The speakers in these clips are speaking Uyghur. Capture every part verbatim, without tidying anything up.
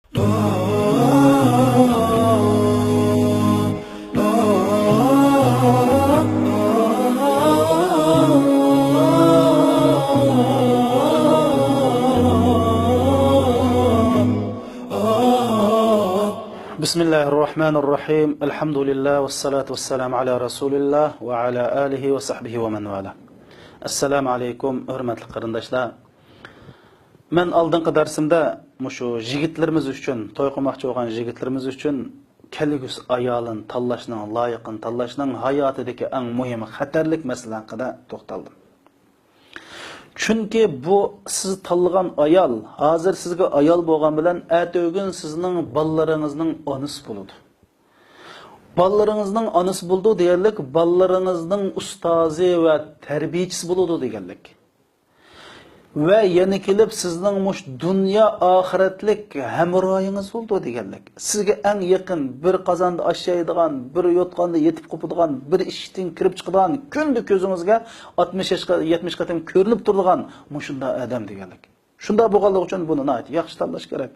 بسم الله الرحمن الرحيم. الحمد لله والصلاة والسلام على رسول الله وعلى آله وصحبه ومن والاه. ئەسسالامۇ ئەلەيكۇم، ھۆرمەتلىك قېرىنداشلار. مەن ئالدىنقى دەرسىمدە مۇشۇ يىگىتلىرىمىز ئۈچۈن، توي قىلماقچى بولغان يىگىتلىرىمىز ئۈچۈن كەلگۈسى ئايالىنى تاللاشنىڭ، لايىقىنى تاللاشنىڭ ھاياتىدىكى ئەڭ مۇھىم خەتەرلىك مەسىلە ھەققىدە توختالدىم. چۈنكى بۇ سىز تاللىغان ئايال ھازىر سىزگە ئايال بولغان بىلەن ئەتىگۈن سىزنىڭ بالىلىرىڭىزنىڭ ئانىسى بولىدۇ. بالىلىرىڭىزنىڭ ئانىسى بولىدۇ دېگەنلىك، بالىلىرىڭىزنىڭ ئۇستازى ۋە تەربىيىچىسى بولىدۇ دېگەنلىك. ۋە يەنە كېلىپ سىزنىڭ مۇشۇ دۇنيا ئاخىرەتلىك ھەمراھىڭىز بولىدۇ دېگەنلىك. سىزگە ئەڭ يېقىن، بىر قازاندا ئاش يەيدىغان، بىر يوتقاندا يېتىپ قوپىدىغان، بىر ئىشىكتىن كىرىپ چىقىدىغان، كۈندە كۆزىڭىزگە ئاتمىش ياشقا، يەتمىش قېتىم كۆرۈنۈپ تۇرىدىغان مۇشۇنداق ئادەم دېگەنلىك. شۇنداق بولغانلىقى ئۈچۈن بۇنى ناھايىتى ياخشى تاللاش كېرەك.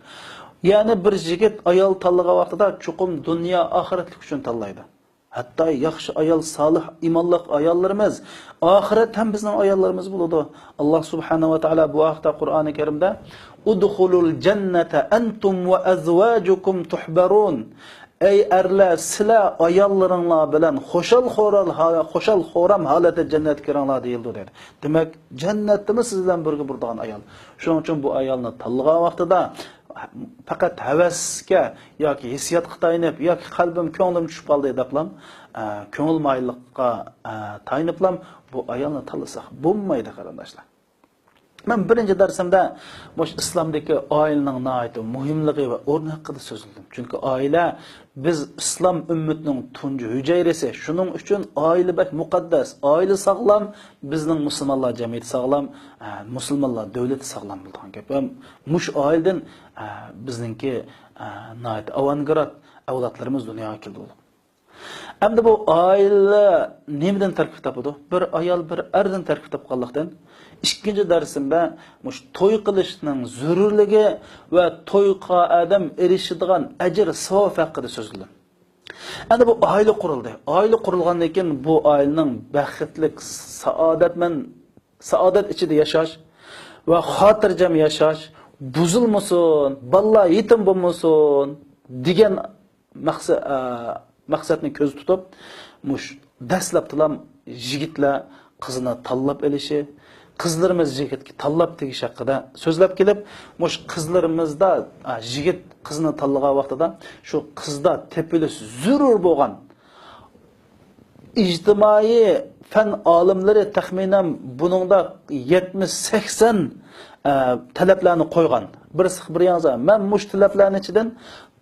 يەنى بىر يىگىت ئايال تاللىغان ۋاقتىدا چوقۇم دۇنيا ئاخىرەتلىك ئۈچۈن تاللايدۇ. ھەتتا ياخشى ئايال، سالىھ، ئىمانلىق ئاياللىرىمىز، ئاخىرەت ھەم بىزنىڭ ئاياللىرىمىز بولىدۇ. ئاللا سۇبھانەھۇ ۋە تائالا بۇ ھەقتە قۇرئانى كەرىمدە، «ئۇدخۇلۇل جەننەتە ئەنتۇم ۋە ئەزۋاجۇكۇم تۇھبەرۇن.» ئەي ئەرلەر، سىلەر ئاياللىرىڭلار بىلەن خۇشال-خورال ھال-، خۇشال-خورام ھالەتتە جەننەتكە كىرىڭلار دېيىلىدۇ دەيدۇ. دېمەك، جەننەتتىمۇ سىز بىلەن بىرگە بۇرىدىغان ئايال. شۇنىڭ ئۈچۈن بۇ ئايالنى تاللىغان ۋاقتىدا پەقەت ھەۋەسكە ياكى ھېسسىياتقا تايىنىپ ياكى قەلبىم، كۆڭلۈم چۈشۈپ قالدى دەپلام، ئە، كۆڭۈل مايىللىققا، ئە، تايىنىپلام بۇ ئايالنى تاللىساق بولمايدۇ، قېرىنداشلار. مەن بىرىنچى دەرسىمدە مۇشۇ ئىسلامدىكى ئائىلىنىڭ ناھايىتى مۇھىملىقى ۋە ئورنى ھەققىدە سۆزلىدىم. چۈنكى ئائىلە بىز ئىسلام ئۈممىتىنىڭ تۇنجى ھۈجەيرىسى. شۇنىڭ ئۈچۈن ئائىلە بەك مۇقەددەس. ئائىلە ساغلام، بىزنىڭ مۇسۇلمانلار جەمئىيىتى ساغلام، ئە، مۇسۇلمانلار دۆلىتى ساغلام بولىدىغان گەپ. ھەم مۇشۇ ئائىلىدىن، ئە، بىزنىڭكى، ئە، ناھايىتى ئاۋانگراد ئەۋلادلىرىمىز دۇنياغا كېلىدۇ. ئەمدى بۇ ئائىلە نېمىدىن تەركىب تاپىدۇ؟ بىر ئايال، بىر ئەردىن تەركىب تاپقانلىقتىن، ئىككىنچى دەرسىمدە مۇشۇ توي قىلىشنىڭ زۆرۈرلۈكى ۋە تويغا ئادەم ئېرىشىدىغان ئەجىر، ساۋاب ھەققىدە سۆزلىدىم. ئەمدى بۇ ئائىلە قۇرۇلدى. ئائىلە قۇرۇلغاندىن كېيىن بۇ ئائىلىنىڭ بەختلىك، سائادەتمەن، سائادەت ئىچىدە ياشاش ۋە خاتىرجەم ياشاش، بۇزۇلمىسۇن، بالىلار يېتىم بولمىسۇن دېگەن مەقسە-، ئە، مەقسەتنى كۆزدە تۇتۇپ، مۇشۇ دەسلەپتىلا يىگىتلەر قىزنى تاللاپ ئېلىشى، قىزلىرىمىز يىگىتكە تاللاپ تېگىش ھەققىدە سۆزلەپ كېلىپ، مۇشۇ قىزلىرىمىزدا، ئە، يىگىت قىزنى تاللىغان ۋاقتىدا شۇ قىزدا تېپىلىش زۆرۈر بولغان ئىجتىمائىي پەن ئالىملىرى تەخمىنەن بۇنىڭدا يەتمىش سەكسەن، ئە، تەلەپلەرنى قويغان. بىرسى بىر يانسا، مەن مۇشۇ تەلەپلەرنىڭ ئىچىدىن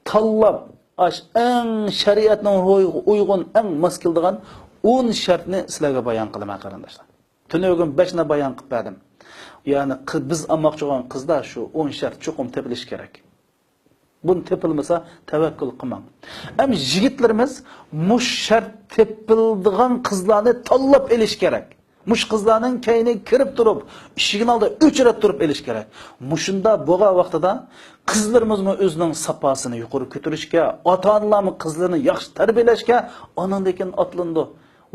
تاللاپ، ئاش ئەڭ شەرىئەتنىڭ روھىغا ئۇيغۇن، ئەڭ ماس كېلىدىغان ئون شەرتنى سىلەرگە بايان قىلىمەن، قېرىنداشلار. تۈنۈگۈن بەشنى بايان قىلىپ بەردىم. يەنى قى-، بىز ئالماقچى بولغان قىزدا شۇ ئون شەرت چوقۇم تېپىلىشى كېرەك. بۇنى تېپىلمىسا، تەۋەككۈل قىلماڭ. ئەمما يىگىتلىرىمىز مۇشۇ شەرت تېپىلىدىغان قىزلارنى تاللاپ ئېلىش كېرەك. مۇشۇ قىزلارنىڭ كەينىگە كىرىپ تۇرۇپ، ئىشىكنىڭ ئالدىدا ئۆچرەت تۇرۇپ ئېلىش كېرەك. مۇشۇنداق بولغان ۋاقتىدا قىزلىرىمىزمۇ ئۆزىنىڭ ساپاسىنى يۇقىرى كۆتۈرۈشكە، ئاتا-ئانىلارمۇ قىزلىرىنى ياخشى تەربىيەلەشكە، ئانىڭدىن كېيىن ئاتلىنىدۇ.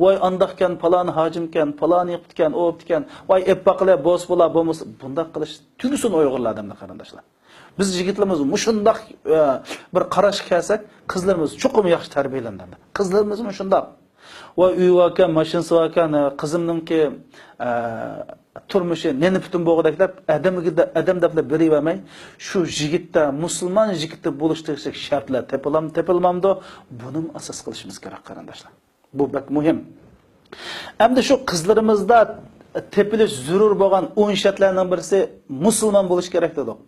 ۋاي، ئانداقكەن، پالانى ھاجىمكەن، پالانى يىقىپتىكەن، ئوپتىكەن. ۋاي، ئېپ باقىلى، بولسا بولا، بولمىسا، بۇنداق قىلىش تۈگىسۇن ئۇيغۇرلاردا، قېرىنداشلار. بىز يىگىتلىرىمىز مۇشۇنداق، ئە، بىر قاراشقا كەلسەك، قىزلىرىمىز چوقۇم ياخشى تەربىيەلەندى. قىزلىرىمىز مۇشۇنداق. ۋاي، ئۆيى باركەن، ماشىنىسى باركەن، ئە، قىزىمنىڭكى، ئە، تۇرمۇشى نېنى پۈتۈن بولغۇدەك دەپ، ئادەمگە دە-، ئادەم دەپلا بېرىۋەرمەي، شۇ يىگىتتە، مۇسۇلمان يىگىتتە بولۇشقا تېگىشلىك شەرتلەر تېپىلامدۇ، تېپىلمامدۇ، بۇنىمۇ ئاساس قىلىشىمىز كېرەك، قېرىنداشلار. بۇ بەك مۇھىم. ئەمدى شۇ قىزلىرىمىزدا تېپىلىش زۆرۈر بولغان ئون شەرتلەرنىڭ بىرسى مۇسۇلمان بولۇش كېرەك دېدۇق.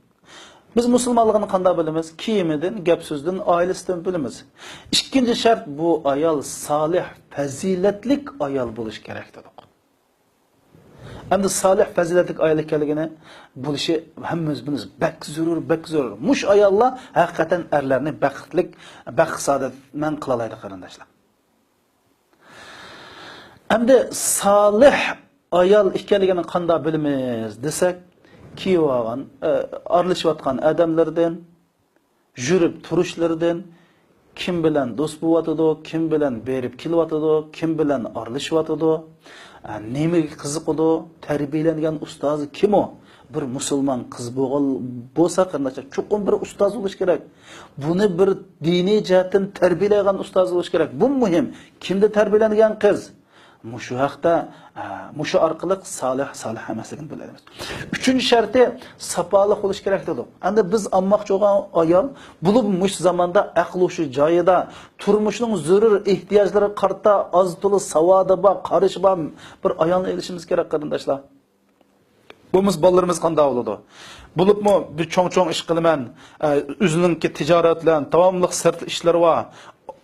بىز مۇسۇلمانلىقىنى قانداق بىلىمىز؟ كىيىمىدىن، گەپ سۆزىدىن، ئائىلىسىدىن بىلىمىز. ئىككىنچى شەرت، بۇ ئايال سالىھ، پەزىلەتلىك ئايال بولۇش كېرەك دېدۇق. ئەمدى سالىھ، پەزىلەتلىك ئايال ئىكەنلىكىنى بولۇشى ھەممىمىز بىلىمىز. بەك زۆرۈر، بەك زۆرۈر. مۇشۇ ئاياللار ھەقىقەتەن ئەرلەرنى بەختلىك، بەخت سائادەتمەن قىلالايدۇ، قېرىنداشلار. ئەمدى سالىھ ئايال ئىكەنلىكىنى قانداق بىلىمىز دېسەك، كىيىۋالغان، ئە، ئارىلىشىۋاتقان ئادەملىرىدىن، يۈرۈپ تۇرۇشلىرىدىن، كىم بىلەن دوست بولۇۋاتىدۇ، كىم بىلەن بېرىپ كېلىۋاتىدۇ، كىم بىلەن ئارىلىشىۋاتىدۇ، ئە، نېمىگە قىزىقىدۇ، تەربىيەلەنگەن ئۇستازى كىم ئۇ؟ بىر مۇسۇلمان قىز بولغان بولسا، قېرىنداشلار، چوقۇم بىر ئۇستاز بولۇش كېرەك. بۇنى بىر دىنىي جەھەتتىن تەربىيەلەيدىغان ئۇستاز بولۇش كېرەك. بۇ مۇھىم. كىمدە تەربىيەلەنگەن قىز؟ مۇشۇ ھەقتە، ئە، مۇشۇ ئارقىلىق سالىھ، سالىھ ئەمەسلىكىنى بىلەلەيمىز. ئۈچىنچى شەرتى، ساپالىق بولۇش كېرەك دېدۇق. ئەمدى بىز ئالماقچى بولغان ئايال، بولۇپمۇ مۇشۇ زاماندا ئەقلى ھوشى جايىدا، تۇرمۇشنىڭ زۆرۈر ئېھتىياجلىرىغا قارىتا ئاز تولا ساۋادى بار، قارىشى بار بىر ئايالنى ئېلىشىمىز كېرەك، قېرىنداشلار. بولمىسا بالىلىرىمىز قانداق بولىدۇ؟ بولۇپمۇ بىر چوڭ-چوڭ ئىش قىلىمەن، ئە، ئۆزىنىڭكى تىجارەت بىلەن داۋاملىق سىرتتا ئىشلىرى بار،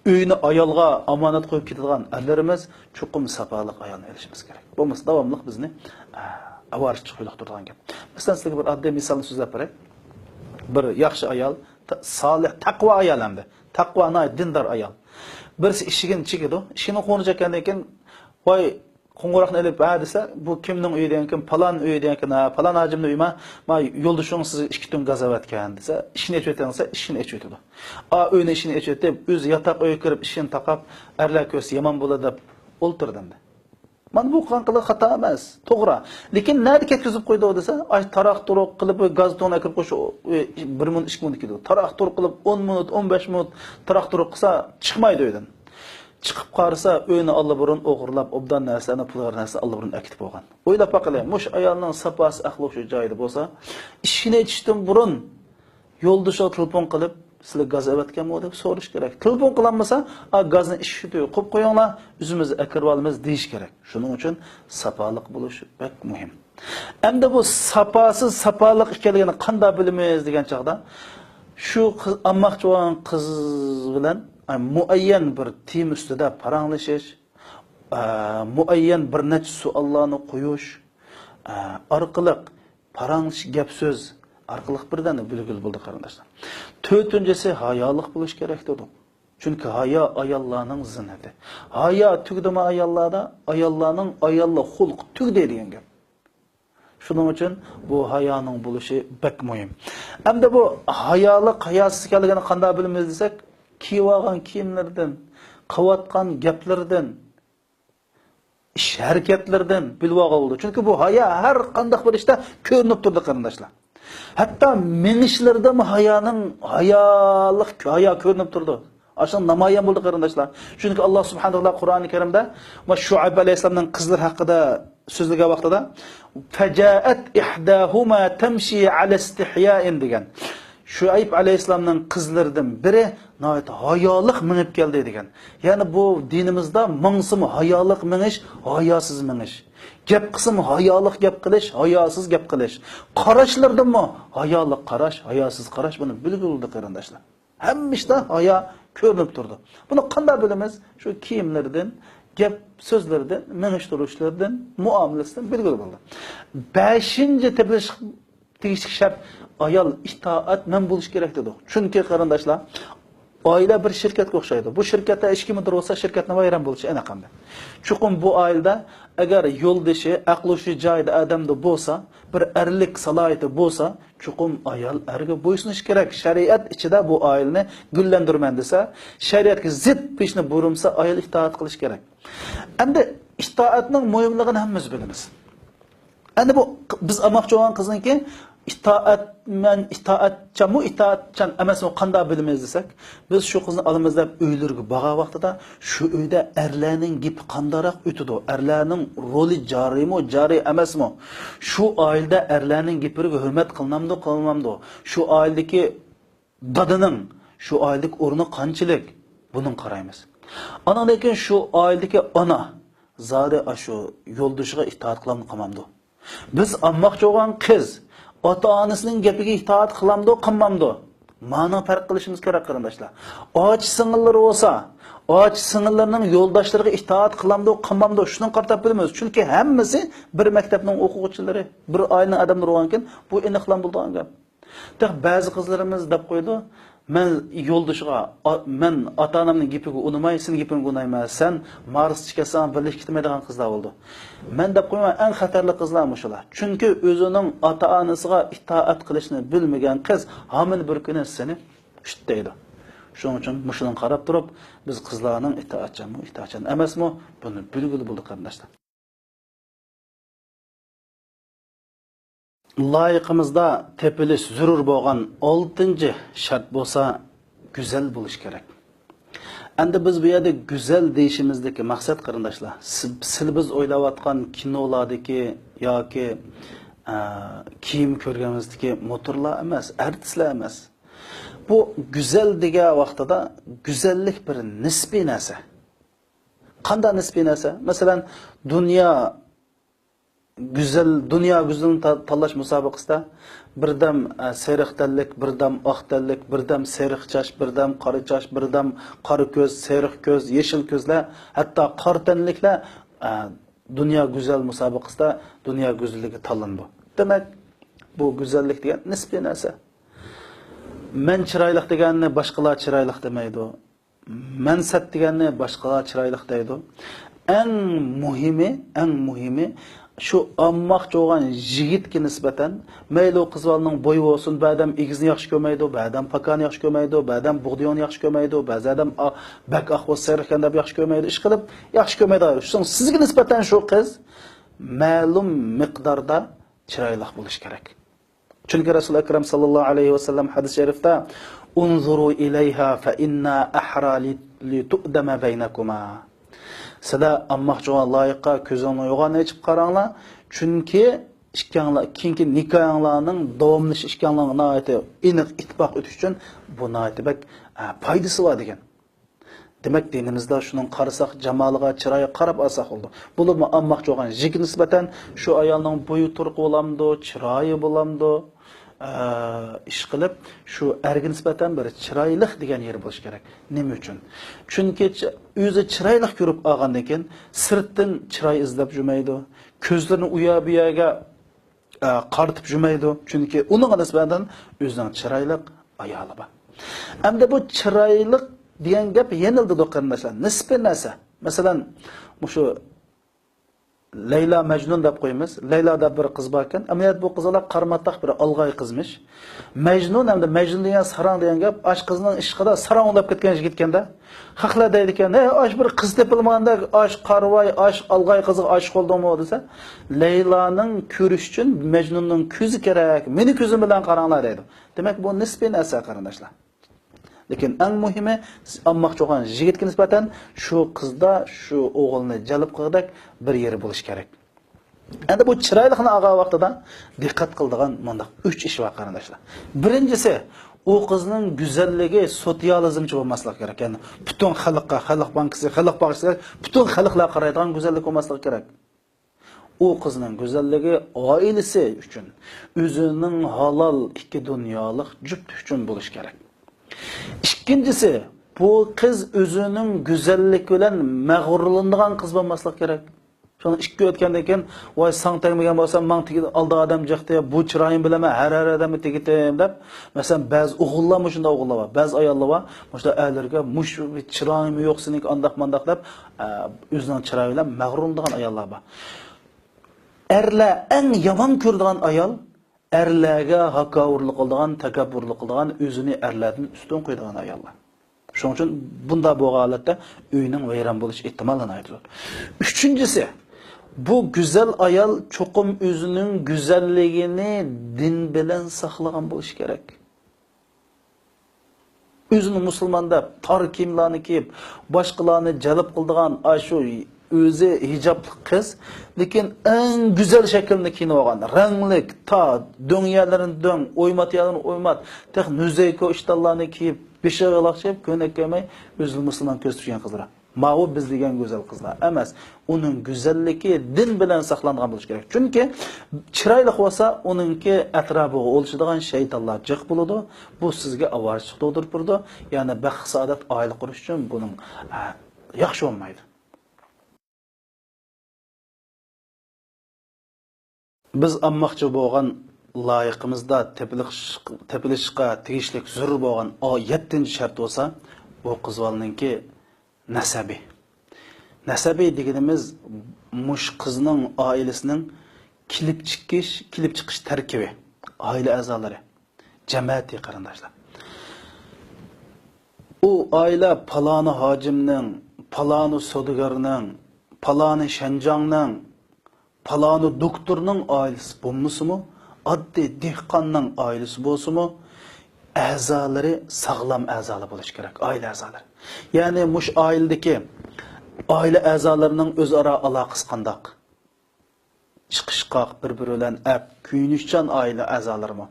ئۆينى ئايالغا ئامانەت قويۇپ كېتىدىغان ئەرلىرىمىز چوقۇم ساپالىق ئايالنى ئېلىشىمىز كېرەك. بولمىسا داۋاملىق بىزنى، ئە، ئاۋارىچىلىككە يولۇقتۇرىدىغان گەپ. مەسىلەن، سىزگە بىر ئاددىي مىسالنى سۆزلەپ بېرەي. بىر ياخشى ئايال، تا-، سالىھ، تەقۋا ئايال ئەمدى. تەقۋا، ناھايىتى دىندار ئايال. بىرسى ئىشىكىنى چېكىدۇ. ئىشىكنى قوڭغۇرىچەككەندىن كېيىن، ۋاي، قوڭغۇراقنى ئېلىپ، ھە دېسە، بۇ كىمنىڭ ئۆيى دېگەنكىن، پالان ئۆيى دېگەنكىن، ھە، پالان ھاجىمنىڭ ئۆيى، ما، ما يولدىشىڭىز سىزگە ئىككى تۈن گاز ئەۋەتكەن دېسە، ئىشىكنى ئېچىۋېتىڭ دېسە، ئىشىكنى ئېچىۋېتىدۇ. ئا، ئۆينىڭ ئىشىكنى ئېچىۋېتىپ، ئۆزى ياتاق ئۆيگە كىرىپ، ئىشىكنى تاقاپ، ئەرلەر كۆرسە يامان بولىدۇ دەپ ئولتۇردى ئەمدى. مانا بۇ قىلغان قىلىقى خاتا ئەمەس، توغرا. لېكىن نەدە كەتكۈزۈپ قويدۇ دېسە، ئاي، تاراق-تۇرۇق قىلىپ گاز دورىنى ئەكىرىپ قويۇش، ئۇ، ئۇ، بىر مىنۇت، ئىككى مىنۇت كېتىدۇ. تاراق-تۇرۇق قىلىپ ئون مىنۇت، ئون بەش مىنۇت تاراق-تۇرۇق قىلسا، چىقمايدۇ ئۆيدىن. چىقىپ قارىسا، ئۆينى ئاللىبۇرۇن ئوغرىلاپ، ئوبدان نەرسىلەرنى، پۇل نەرسىلەرنى ئاللىبۇرۇن ئەكېتىپ بولغان. ئويلاپ باقىلى، مۇشۇ ئايالنىڭ ساپاسى، ئەقلى شۇ جايىدا بولسا، ئىشىكنى ئېچىشتىن بۇرۇن يولدىشىغا تېلېفون قىلىپ، سىلەر گاز ئەۋەتكەنمۇ دەپ سورىشى كېرەك. تېلېفون قىلالمىسا، ئا، گازنى ئىشىك تۈۋىگە قويۇپ قويۇڭلار، ئۆزىمىز ئەكىرىۋالىمىز دېيىش كېرەك. شۇنىڭ ئۈچۈن ساپالىق بولۇش بەك مۇھىم. ئەمدى بۇ ساپاسىز، ساپالىق ئىكەنلىكىنى قانداق بىلىمىز دېگەن چاغدا، شۇ قىز، ئالماقچى بولغان قىز بىلەن، ئە، مۇئەييەن بىر تېما ئۈستىدە پاراڭلىشىش، ئە، مۇئەييەن بىر نەچچە سوئاللارنى قويۇش، ئە، ئارقىلىق، پاراڭلىشىش، گەپ سۆز ئارقىلىق بىردەمدە بىلگىلى بولىدۇ، قېرىنداشلار. تۆتىنچىسى، ھايالىق بولۇش كېرەك دېدۇق. چۈنكى ھايا ئاياللارنىڭ زىننىتى. ھايا تۈگدىمۇ ئاياللاردا، ئاياللارنىڭ ئاياللىق خۇلقى تۈگدى دېگەن گەپ. شۇنىڭ ئۈچۈن بۇ ھايانىڭ بولۇشى بەك مۇھىم. ئەمدى بۇ ھايالىق، ھاياسىز ئىكەنلىكىنى قانداق بىلىمىز دېسەك، كىيىۋالغان كىيىملىرىدىن، قىلىۋاتقان گەپلىرىدىن، ئىش ھەرىكەتلىرىدىن بىلىۋالغىلى بولىدۇ. چۈنكى بۇ ھايا ھەر قانداق بىر ئىشتا كۆرۈنۈپ تۇرىدۇ، قېرىنداشلار. ھەتتا مېڭىشلىرىدىمۇ ھايانىڭ، ھايالىق ھايا كۆرۈنۈپ تۇرىدۇ. ئاشۇ نامايان بولىدۇ، قېرىنداشلار. چۈنكى ئاللا سۇبھانەھۇ ۋە تائالا قۇرئانى كەرىمدە ۋە شۇئەيب ئەلەيھىسسالامنىڭ قىزلىرى ھەققىدە سۆزلىگەن ۋاقتىدا، فجاءت إحداهما تمشي على استحياء دېگەن. شۇئەيب ئەلەيھىسسالامنىڭ قىزلىرىدىن بىرى ناھايىتى ھايالىق مېڭىپ كەلدى دېگەن. يەنى بۇ دىنىمىزدا ماڭسىمۇ ھايالىق مېڭىش، ھاياسىز مېڭىش. گەپ قىلسىمۇ ھايالىق گەپ قىلىش، ھاياسىز گەپ قىلىش. قاراشلىرىدىنمۇ ھايالىق قاراش، ھاياسىز قاراش، بۇنى بىلگىلى بولىدۇ، قېرىنداشلار. ھەممە ئىشتا ھايا كۆرۈنۈپ تۇرىدۇ. بۇنى قانداق بىلىمىز؟ شۇ كىيىملىرىدىن، گەپ سۆزلىرىدىن، مېڭىش تۇرۇشلىرىدىن، مۇئامىلىسىدىن بىلگىلى بولىدۇ. بەشىنچى تېپىلىشقا تېگىشلىك شەرت، ئايال ئىتائەتمەن بولۇشى كېرەك دېدۇق. چۈنكى قېرىنداشلار، ئائىلە بىر شىركەتكە ئوخشايدۇ. بۇ شىركەتتە ھېچكىم مۇدىر بولسا، شىركەتنىڭ ۋەيران بولۇشى ئېنىق ئەمدى. چوقۇم بۇ ئائىلىدە ئەگەر يولدىشى، ئەقلى ھوشى جايىدا ئادەمدە بولسا، بىر ئەرلىك سالاھىيىتى بولسا، چوقۇم ئايال ئەرگە بويسۇنۇشى كېرەك. شەرىئەت ئىچىدە بۇ ئائىلىنى گۈللەندۈرىمەن دېسە، شەرىئەتكە زىت بىر ئىشنى بۇيرۇمىسا، ئايال ئىتائەت قىلىشى كېرەك. ئەمدى ئىتائەتنىڭ مۇھىملىقىنى ھەممىمىز بىلىمىز. ئەمدى بۇ بىز ئالماقچى بولغان قىزنىڭكى ئىتائەتمەن، ئىتائەتچانمۇ، ئىتائەتچان ئەمەسمۇ، قانداق بىلىمىز دېسەك، بىز شۇ قىزنى ئالىمىز دەپ ئۆيلىرىگە بارغان ۋاقتىدا، شۇ ئۆيدە ئەرلەرنىڭ گېپى قانداقراق ئۆتىدۇ، ئەرلەرنىڭ رولى جارىيمۇ، جارىي ئەمەسمۇ، شۇ ئائىلىدە ئەرلەرنىڭ گېپىگە ھۆرمەت قىلىنامدۇ، قىلىنمامدۇ، شۇ ئائىلىدىكى دادىنىڭ شۇ ئائىلىدىكى ئورنى قانچىلىك، بۇنىڭغا قارايمىز. ئانىڭدىن كېيىن شۇ ئائىلىدىكى ئانا زادى ئاشۇ يولدىشىغا ئىتائەت قىلامدۇ، قىلمامدۇ؟ بىز ئالماقچى بولغان قىز ئاتا-ئانىسىنىڭ گېپىگە ئىتائەت قىلامدۇ، قىلمامدۇ؟ مانا پەرق قىلىشىمىز كېرەك، قېرىنداشلار. ئاچا-سىڭىللىرى بولسا، ئاچا-سىڭىللىرىنىڭ يولداشلىرىغا ئىتائەت قىلامدۇ، قىلمامدۇ؟ شۇنىڭغا قارىتىپ بىلىمىز. چۈنكى ھەممىسى بىر مەكتەپنىڭ ئوقۇغۇچىلىرى، بىر ئائىلىنىڭ ئادەملىرى بولغانكىن، بۇ ئېنىقلام بولىدىغان گەپ. تېخى بەزى قىزلىرىمىز دەپ قويىدۇ، مەن يولدىشىغا، ئا، مەن ئاتا-ئانامنىڭ گېپىگە ئۇنىماي، سېنىڭ گېپىڭگە ئۇنايمەن، سەن مارسقا كەتسەڭ بىرلىككە كېتەلمەيدىغان قىزلار بولىدۇ. مەن دەپ قويىمەن، ئەڭ خەتەرلىك قىزلار مۇشۇلار. چۈنكى ئۆزىنىڭ ئاتا-ئانىسىغا ئىتائەت قىلىشنى بىلمىگەن قىز ھامان بىر كۈنى سېنى ئۈچ دەيدۇ. شۇنىڭ ئۈچۈن مۇشۇنىڭغا قاراپ تۇرۇپ، بىز قىزلارنىڭ ئىتائەتچانمۇ، ئىتائەتچان ئەمەسمۇ، بۇنى بىلگىلى بولىدۇ، قېرىنداشلار. لايىقىمىزدا تېپىلىش زۆرۈر بولغان ئالتىنچى شەرت بولسا، گۈزەل بولۇش كېرەك. ئەمدى بىز بۇ يەردە گۈزەل دېيىشىمىزدىكى مەقسەت، قېرىنداشلار، سىز، سىل-، بىز ئويلاۋاتقان كىنولاردىكى ياكى، ئە، كىيىم كۆرگىنىمىزدىكى موتورلار ئەمەس، ئارتىسلار ئەمەس. بۇ گۈزەل دېگەن ۋاقتىدا گۈزەللىك بىر نىسپىي نەرسە. قانداق نىسپىي نەرسە؟ مەسىلەن، دۇنيا گۈزەل، دۇنيا گۈزىلىنى تا-، تاللاش مۇسابىقىسىدە بىردەم، ئە، سېرىق تەنلىك، بىردەم ئاق تەنلىك، بىردەم سېرىق چاچ، بىردەم قارا چاچ، بىردەم قارا كۆز، سېرىق كۆز، يېشىل كۆزلەر، ھەتتا قارا تەنلىكلەر، ئە، دۇنيا گۈزەل مۇسابىقىسىدە دۇنيا گۈزىلىگە تاللىنىدۇ. دېمەك، بۇ گۈزەللىك دېگەن نىسپىي نەرسە. مەن چىرايلىق دېگەننى باشقىلار چىرايلىق دېمەيدۇ. مەن سەت دېگەننى باشقىلار چىرايلىق دەيدۇ. ئەڭ مۇھىمى، ئەڭ مۇھىمى، شۇ ئالماقچى بولغان يىگىتكە نىسبەتەن، مەيلى ئۇ قىز بالىنىڭ بويى بولسۇن، بەزى ئادەم ئېگىزنى ياخشى كۆرمەيدۇ، بەزى ئادەم پاكارنى ياخشى كۆرمەيدۇ، بەزى ئادەم بۇغدىيوڭنى ياخشى كۆرمەيدۇ، بەزى ئادەم ئا-، بەك ئاق بولسا سېرىق ئىكەن دەپ ياخشى كۆرمەيدۇ. ئىشقىلىپ، ياخشى كۆرمەيدۇ. شۇڭا سىزگە نىسبەتەن شۇ قىز مەلۇم مىقداردا چىرايلىق بولۇشى كېرەك. چۈنكى رەسۇل ئەكرەم ساللاللاھۇ ئەلەيھى ۋەسەللەم ھەدىس شەرىفتە، «ئۇنزۇرۇ ئىلەيھا فەئىننا ئەھرا لى-، لىتۇئدەمە بەينەكۇما.» سىلەر ئامماقچى بولغان لايىققا كۆزۈڭنى يوغان ئېچىپ قاراڭلار، چۈنكى ئىككىڭلار، كېيىنكى نىكاھىڭلارنىڭ داۋاملىشىش، ئىككىڭلارنىڭ ناھايىتى ئېنىق ئىتتىپاق ئۆتۈش ئۈچۈن بۇ ناھايىتى بەك، ئە، پايدىسى بار دېگەن. دېمەك، دىنىمىزدا شۇنىڭ قارىساق، جامالىغا، چىرايىغا قاراپ ئالساق بولىدۇ. بولۇپمۇ ئامماقچى بولغان يىگىتكە نىسبەتەن شۇ ئايالنىڭ بويى تۇرقى بولامدۇ، چىرايى بولامدۇ، ئە، ئىشقىلىپ، شۇ ئەرگە نىسبەتەن بىر چىرايلىق دېگەن يېرى بولۇشى كېرەك. نېمە ئۈچۈن؟ چۈنكى چ-، ئۆزى چىرايلىق كۆرۈپ ئالغاندىن كېيىن، سىرتتىن چىراي ئىزدەپ يۈرمەيدۇ. كۆزلىرىنى ئۇ يەر بۇ يەرگە ئە، قارىتىپ يۈرمەيدۇ. چۈنكى ئۇنىڭغا نىسبەتەن ئۆزىنىڭ چىرايلىق ئايالى بار. ئەمدى بۇ چىرايلىق دېگەن گەپ يېنىلدىدۇ، قېرىنداشلار. نىسپىي نەرسە. مەسىلەن، مۇشۇ لەيلا مەجنۇن دەپ قويىمىز. لەيلا دەپ بىر قىز باركەن. ئەمەلىيەتتە بۇ قىز ئالا قارىماتاق بىر ئالغاي قىزمىش. مەجنۇن، ئەمدى مەجنۇن دېگەن ساراڭ دېگەن گەپ، ئاش قىزنىڭ ئىشقىدا ساراڭ ئويناپ كەتكەن يىگىتكەندە. خەقلەر دەيدىكەن، «ھەي، ئاش بىر قىز تېپىلمىغاندەك، ئاش قارىۋاي، ئاش ئالغاي قىزغا ئاشىق بولدۇڭمۇ؟» دېسە، لەيلانىڭ كۆرۈشى ئۈچۈن مەجنۇننىڭ كۆزى كېرەك، مېنى كۆزۈم بىلەن قاراڭلار دەيدۇ. دېمەك، بۇ نىسپىي نەرسە، قېرىنداشلار. لېكىن ئەڭ مۇھىمى، سىز ئامماقچى بولغان يىگىتكە نىسبەتەن شۇ قىزدا، شۇ ئوغۇلنى جەلپ قىلغۇدەك بىر يېرى بولۇشى كېرەك. ئەمدى بۇ چىرايلىقنى ئالغان ۋاقتىدا دىققەت قىلىدىغان مۇنداق ئۈچ ئىش بار، قېرىنداشلار. بىرىنچىسى، ئۇ قىزنىڭ گۈزەللىكى سوتسىيالىزمچە بولماسلىقى كېرەك. يەنى پۈتۈن خەلققە، خەلق بانكىسى، خەلق باغچىسى، پۈتۈن خەلقلەر قارايدىغان گۈزەللىك بولماسلىقى كېرەك. ئۇ قىزنىڭ گۈزەللىكى ئائىلىسى ئۈچۈن، ئۆزىنىڭ ھالال ئىككى دۇنيالىق جۈپتى ئۈچۈن بولۇشى كېرەك. ئىككىنچىسى، بۇ قىز ئۆزىنىڭ گۈزەللىكى بىلەن مەغرۇرلىنىدىغان قىز بولماسلىقى كېرەك. شۇنىڭ ئىككى ئۆتكەندىن كېيىن، «ۋاي، ساڭا تەگمىگەن بولسام، ماڭا تېگىدى، ئالدى ئادەم جىقتى، بۇ چىرايىم بىلەن مەن ھەر، ھەر ئادەمگە تېگىتتىم» دەپ، مەسىلەن، بەزى ئوغۇللار مۇشۇنداق ئوغۇللار بار، بەزى ئاياللار بار، مۇشۇنداق ئەرلەرگە، «مۇشۇ چىرايىمۇ يوق سېنىڭكى، ئانداق، مانداق» دەپ، ئە، ئۆزىنىڭ چىرايى بىلەن مەغرۇرلىنىدىغان ئاياللار بار. ئەرلەر ئەڭ يامان كۆرىدىغان ئايال، ئەرلەرگە ھاكاۋۇرلۇق قىلىدىغان، تەكەببۇرلۇق قىلىدىغان، ئۆزىنى ئەرلەردىن ئۈستۈن قويىدىغان ئاياللار. شۇنىڭ ئۈچۈن بۇنداق بولغان ھالەتتە ئۆينىڭ ۋەيران بولۇش ئېھتىمالى ناھايىتى زور. ئۈچىنچىسى، بۇ گۈزەل ئايال چوقۇم ئۆزىنىڭ گۈزەللىكىنى دىن بىلەن ساقلىغان بولۇشى كېرەك. ئۆزىنى مۇسۇلمان دەپ، تار كىيىملەرنى كىيىپ، باشقىلارنى جەلپ قىلىدىغان، ئاشۇ ئۆزى ھىجابلىق قىز، لېكىن ئەڭ گۈزەل شەكىلنى كىيىنىۋالغان، رەڭلىك، تا دۆڭ يەرلىرىنى دۆڭ، ئويمات يەرلىرىنى ئويمات، تېخى نۇزەيكو ئىشتانلارنى كىيىپ، بېشىغا يالاق چىگىپ، كۆينەك كىيمەي، ئۆزىنى مۇسۇلمان كۆرسىتىپ يۈرگەن قىزلار. ماۋۇ بىز دېگەن گۈزەل قىزلار ئەمەس. ئۇنىڭ گۈزەللىكى دىن بىلەن ساقلانغان بولۇشى كېرەك. چۈنكى چىرايلىق بولسا، ئۇنىڭكى ئەتراپىغا ئولىشىدىغان شەيتانلار جىق بولىدۇ. بۇ سىزگە ئاۋارىچىلىك تۇغدۇرۇپ بېرىدۇ. يەنى بەخت-سائادەت، ئائىلە قۇرۇش ئۈچۈن بۇنىڭ، ئە، ياخشى بولمايدۇ. بىز ئامماقچى بولغان لايىقىمىزدا تېپىلىش-، تېپىلىشقا تېگىشلىك زۆرۈر بولغان ئا-، يەتتىنچى شەرت بولسا، بۇ قىز بالىنىڭكى نەسەبى. نەسەبى دېگىنىمىز مۇشۇ قىزنىڭ ئائىلىسىنىڭ كېلىپ چىقىش، كېلىپ چىقىش تەركىبى، ئائىلە ئەزالىرى. جەمەتى قېرىنداشلار. ئۇ ئائىلە پالانى ھاجىمنىڭ، پالانى سودىگەرنىڭ، پالانى شەنجاڭنىڭ، پالانى دوكتورنىڭ ئائىلىسى بولمىسىمۇ، ئاددىي دېھقاننىڭ ئائىلىسى بولسىمۇ، ئەزالىرى ساغلام ئەزالار بولۇشى كېرەك، ئائىلە ئەزالىرى. يەنى مۇشۇ ئائىلىدىكى ئائىلە ئەزالىرىنىڭ ئۆزئارا ئالاقىسى قانداق؟ چىقىشقاق، بىر-بىرى بىلەن ئەپ، كۆيۈنۈشچان ئائىلە ئەزالىرىمۇ.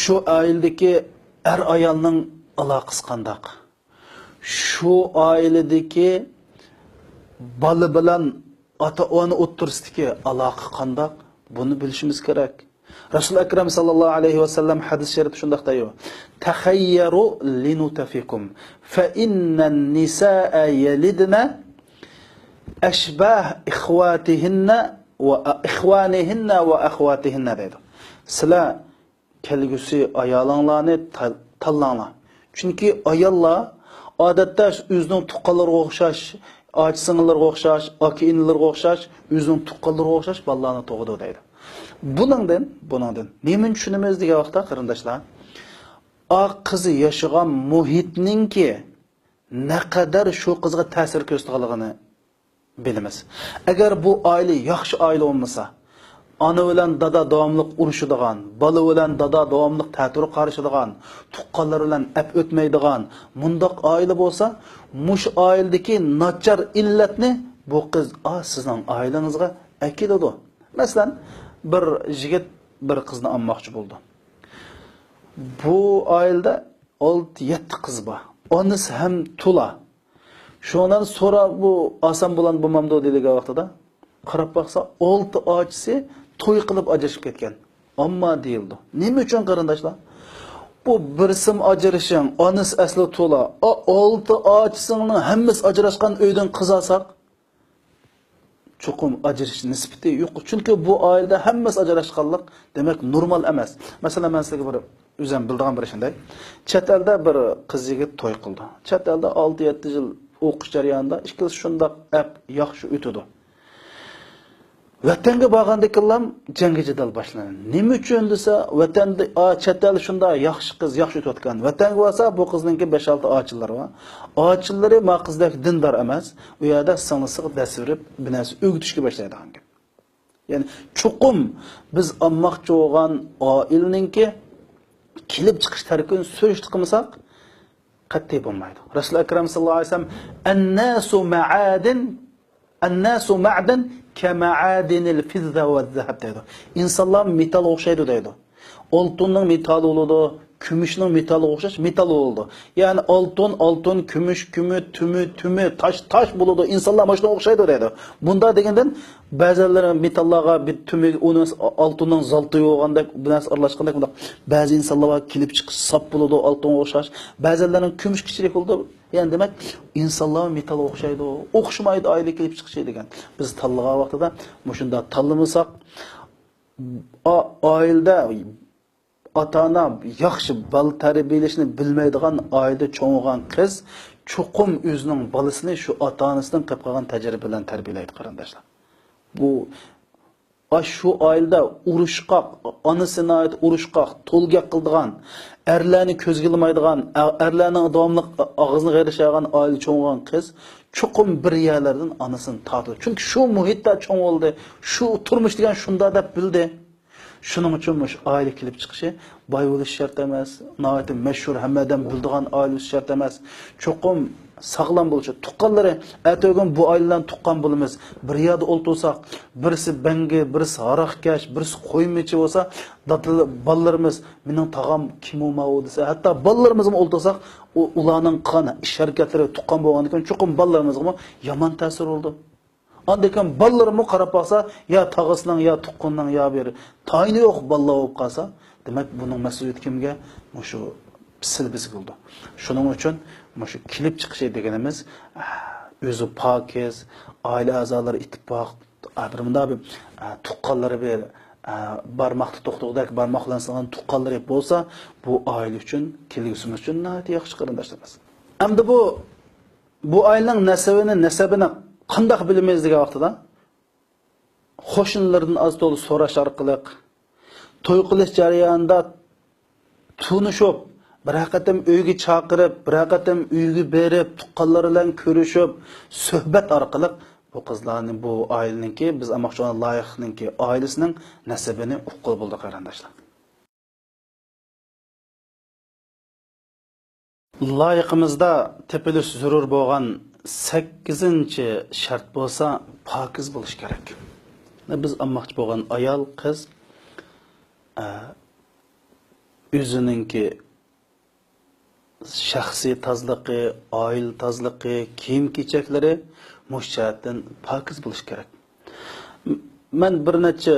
شۇ ئائىلىدىكى ئەر-ئايالنىڭ ئالاقىسى قانداق؟ شۇ ئائىلىدىكى بالا بىلەن ئاتا-ئانا ئوتتۇرىسىدىكى ئالاقە قانداق؟ بۇنى بىلىشىمىز كېرەك. رەسۇل ئەكرەم ساللاللاھۇ ئەلەيھى ۋەسەللەم ھەدىس شەرىپتە شۇنداق دەيدۇ: تەخەييەرۇ لىنۇتەفىكۇم، فەئىننەن نىسائە يەلىدنە ئەشباھ ئىخۋاتىھىننە ۋە ئىخۋانىھىننە ۋە ئەخۋاتىھىننە دەيدۇ. سىلەر كەلگۈسى ئايالىڭلارنى تا-، تاللاڭلار. چۈنكى ئاياللار ئادەتتە ئۆزىنىڭ تۇغقانلىرىغا ئوخشاش، ئاچا-سىڭىللىرىغا ئوخشاش، ئاكا-ئىنىلىرىغا ئوخشاش، ئۆزىنىڭ تۇغقانلىرىغا ئوخشاش بالىلارنى تۇغىدۇ دەيدۇ. بۇنىڭدىن، بۇنىڭدىن نېمىنى چۈشىنىمىز دېگەن ۋاقىتتا، قېرىنداشلار، ئا قىز ياشىغان مۇھىتنىڭكى نەقەدەر شۇ قىزغا تەسىر كۆرسىتىدىغانلىقىنى بىلىمىز. ئەگەر بۇ ئائىلە ياخشى ئائىلە بولمىسا، ئانا بىلەن دادا داۋاملىق ئۇرۇشىدىغان، بالا بىلەن دادا داۋاملىق تەتۈر قارىشىدىغان، تۇغقانلار بىلەن ئەپ ئۆتمەيدىغان مۇنداق ئائىلە بولسا، مۇشۇ ئائىلىدىكى ناچار ئىللەتنى بۇ قىز، ئا، سىزنىڭ ئائىلىڭىزگە ئەكېلىدۇ. مەسىلەن، بىر يىگىت بىر قىزنى ئالماقچى بولىدۇ. بۇ ئائىلىدە ئالتە، يەتتە قىز بار. ئانىسى ھەم تولا. شۇنىڭدىن سورا بۇ ئاسان بولامدۇ بولمامدۇ دېيىلگەن ۋاقتىدا، قاراپ باقسا، ئالتە ئاچىسى توي قىلىپ ئاجرىشىپ كەتكەن. ئەمما دېيىلىدۇ. نېمە ئۈچۈن، قېرىنداشلار؟ بۇ بىرسىمۇ ئاجرىشىڭ، ئانىسى ئەسلى تولا. ئا، ئالتە ئاچىسىڭنىڭ ھەممىسى ئاجراشقان ئۆيدىن قىز ئالساق، چوقۇم ئاجرىشىش نىسبىتى يۇقىرى. چۈنكى بۇ ئائىلىدە ھەممىسى ئاجراشقانلىق، دېمەك، نورمال ئەمەس. مەسىلەن، مەن سىزگە بىر ئۆزۈم بىلىدىغان بىر ئىشنى دەي. چەت ئەلدە بىر قىز يىگىت توي قىلدى. چەت ئەلدە ئالتە يەتتە يىل ئوقۇش جەريانىدا ئىككىلىسى شۇنداق ئەپ ياخشى ئۆتىدۇ. ۋەتەنگە بارغاندىكىنلام جەڭگى جېدەل باشلىنىدۇ. نېمە ئۈچۈن دېسە، ۋەتەندە، ئا، چەت ئەل شۇنداق ياخشى قىز، ياخشى ئۆتۈۋاتقان. ۋەتەنگە بارسا، بۇ قىزنىڭكى بەش-ئالتە ئاچىلىرى بار. ئاچىلىرى ما قىزدەك دىندار ئەمەس. ئۇ يەردە سىڭلىسىغا دەرس بېرىپ، بىر نەرسە ئۆگىتىشكە باشلايدىغان گەپ. يەنى، چوقۇم بىز ئالماقچى بولغان ئائىلىنىڭكى كېلىپ چىقىش تەركىبىنى سۈرۈشتە قىلمىساق، قەتئىي بولمايدۇ. رەسۇل ئەكرەم ساللاللاھۇ ئەلەيھى ۋەسەللەم، «ئەنناسۇ مەئادىن، ئەنناسۇ مەئدەن كەمەئادىنىل فىززە ۋەززەھەب» دەيدۇ. ئىنسانلار مېتالغا ئوخشايدۇ دەيدۇ. ئالتۇننىڭ مېتالى بولىدۇ، كۈمۈشنىڭ مېتالىغا ئوخشاش مېتال بولىدۇ. يەنى ئالتۇن، ئالتۇن، كۈمۈش، كۈمۈش، تۈمۈ، تۈمۈ، تاش، تاش بولىدۇ. ئىنسانلار مانا شۇنىڭغا ئوخشايدۇ دەيدۇ. بۇنداق دېگەندىن بەزىلەر مېتاللارغا بىر تۈمۈ، ئۇنى ئالتۇننىڭ زالتىيى بولغاندەك، بىر نەرسە ئارىلاشقاندەك بۇنداق. بەزى ئىنسانلار بار، كېلىپ چىقىش ساپ بولىدۇ، ئالتۇنغا ئوخشاش. بەزىلەرنىڭ كۈمۈش كىچىكرەك بولىدۇ. يەنى دېمەك، ئىنسانلار مېتالغا ئوخشايدۇ. ئوخشىمايدۇ ئائىلە كېلىپ چىقىشى دېگەن. بىز تاللىغان ۋاقتىدا مۇشۇنداق تاللىمىساق، ئا-، ئائىلىدە ئاتا-ئانا ياخشى بالا تەربىيەلەشنى بىلمەيدىغان ئائىلىدە چوڭ بولغان قىز چوقۇم ئۆزىنىڭ بالىسىنى شۇ ئاتا-ئانىسىدىن قېلىپ قالغان تەجرىبە بىلەن تەربىيەلەيدۇ، قېرىنداشلار. بۇ، ئا، شۇ ئائىلىدە ئۇرۇشقاق، ئانىسى ناھايىتى ئۇرۇشقاق، تولگەك قىلىدىغان، ئەرلەرنى كۆزگە ئىلمايدىغان، ئە-، ئەرلەرنىڭ داۋاملىق ئاغزىنى غېرىشايدىغان ئائىلىدە چوڭ بولغان قىز چوقۇم بىر يەرلەردىن ئانىسىنى تارتىدۇ. چۈنكى شۇ مۇھىتتا چوڭ بولدى، شۇ تۇرمۇش دېگەن شۇنداق دەپ بىلدى. شۇنىڭ ئۈچۈن مۇشۇ ئائىلە كېلىپ چىقىشى باي بولۇش شەرت ئەمەس، ناھايىتى مەشھۇر، ھەممە ئادەم بىلىدىغان ئائىلە بولۇش شەرت ئەمەس. چوقۇم ساغلام بولۇشى، تۇغقانلىرى، ئەتىگۈن بۇ ئائىلە بىلەن تۇغقان بولىمىز، بىر يەردە ئولتۇرساق، بىرسى بەڭگى، بىرسى ھاراقكەش، بىرسى قويمىچى بولسا، دادىلار، بالىلىرىمىز، «مېنىڭ تاغام كىم ئۇ ماۋۇ؟» دېسە، ھەتتا بالىلىرىمىزمۇ ئولتۇرساق، ئۇ، ئۇلارنىڭ قىلغان ئىش-ھەرىكەتلىرى تۇغقان بولغاندىكىن، چوقۇم بالىلىرىمىزغىمۇ يامان تەسىر بولىدۇ. ئاندىن كېيىن بالىلىرىمۇ قاراپ باقسا، يا تاغىسىنىڭ، يا تۇغقىنىنىڭ، يا بىر تايىنى يوق بالىلار بولۇپ قالسا، دېمەك، بۇنىڭ مەسئۇلىيىتى كىمگە؟ مۇشۇ سىلبىسىگە بولىدۇ. شۇنىڭ ئۈچۈن مۇشۇ كېلىپ چىقىشى دېگىنىمىز، ئە، ئۆزى پاكىز، ئائىلە ئەزالىرى ئىتتىپاق، ئە، بىر مۇنداق بىر، ئە، تۇغقانلىرى بىر، ئە، بارماقتا توختىغۇدەك، بارماق بىلەن سانىغان تۇغقانلىرى بولسا، بۇ ئائىلە ئۈچۈن، كەلگۈسىمىز ئۈچۈن ناھايىتى ياخشى، قېرىنداشلىرىمىز. ئەمدى بۇ بۇ ئائىلىنىڭ نەسەبىنى، نەسەبىنى قانداق بىلىمىز دېگەن ۋاقتىدا، قوشنىلىرىدىن ئاز تولا سوراش ئارقىلىق، توي قىلىش جەريانىدا تونۇشۇپ، بىرەر قېتىم ئۆيگە چاقىرىپ، بىرەر قېتىم ئۆيگە بېرىپ، تۇغقانلار بىلەن كۆرۈشۈپ، سۆھبەت ئارقىلىق بۇ قىزلارنى، بۇ ئائىلىنىڭكى، بىز ئالماقچى بولغان لايىقنىڭكى ئائىلىسىنىڭ نەسىبىنى ئۇققىلى بولىدۇ، قېرىنداشلار. لايىقىمىزدا تېپىلىش زۆرۈر بولغان سەككىزىنچى شەرت بولسا پاكىز بولۇش كېرەك. بىز ئالماقچى بولغان ئايال، قىز، ئە، ئۆزىنىڭكى شەخسىي تازىلىقى، ئائىلە تازىلىقى، كىيىم-كېچەكلىرى مۇشۇ جەھەتتىن پاكىز بولۇشى كېرەك. م-، مەن بىر نەچچە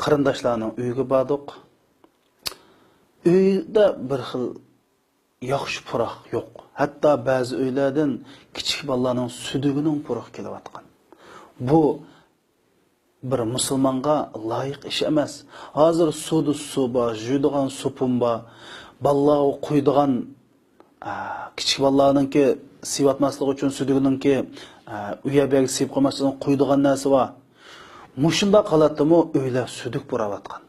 قېرىنداشلارنىڭ ئۆيىگە باردۇق. ئۆيدە بىر خىل ياخشى پۇراق يوق. ھەتتا بەزى ئۆيلەردىن كىچىك بالىلارنىڭ سۈدۈگىنىڭ پۇرىقى كېلىۋاتقان. بۇ بىر مۇسۇلمانغا لايىق ئىش ئەمەس. ھازىر سۇدا سۇ بار، جۇيىدىغان سوپۇن بار، بالىلارغا قۇيىدىغان، ئە، كىچىك بالىلارنىڭكى سىۋاتماسلىقى ئۈچۈن سۈدۈگىنىڭكى، ئە، ئۇ يەر بۇ يەرگە سىيىپ قويماسلىقى ئۈچۈن قۇيىدىغان نەرسە بار. مۇشۇنداق ھالەتتىمۇ ئۆيلەر سۈدۈك پۇراۋاتقان.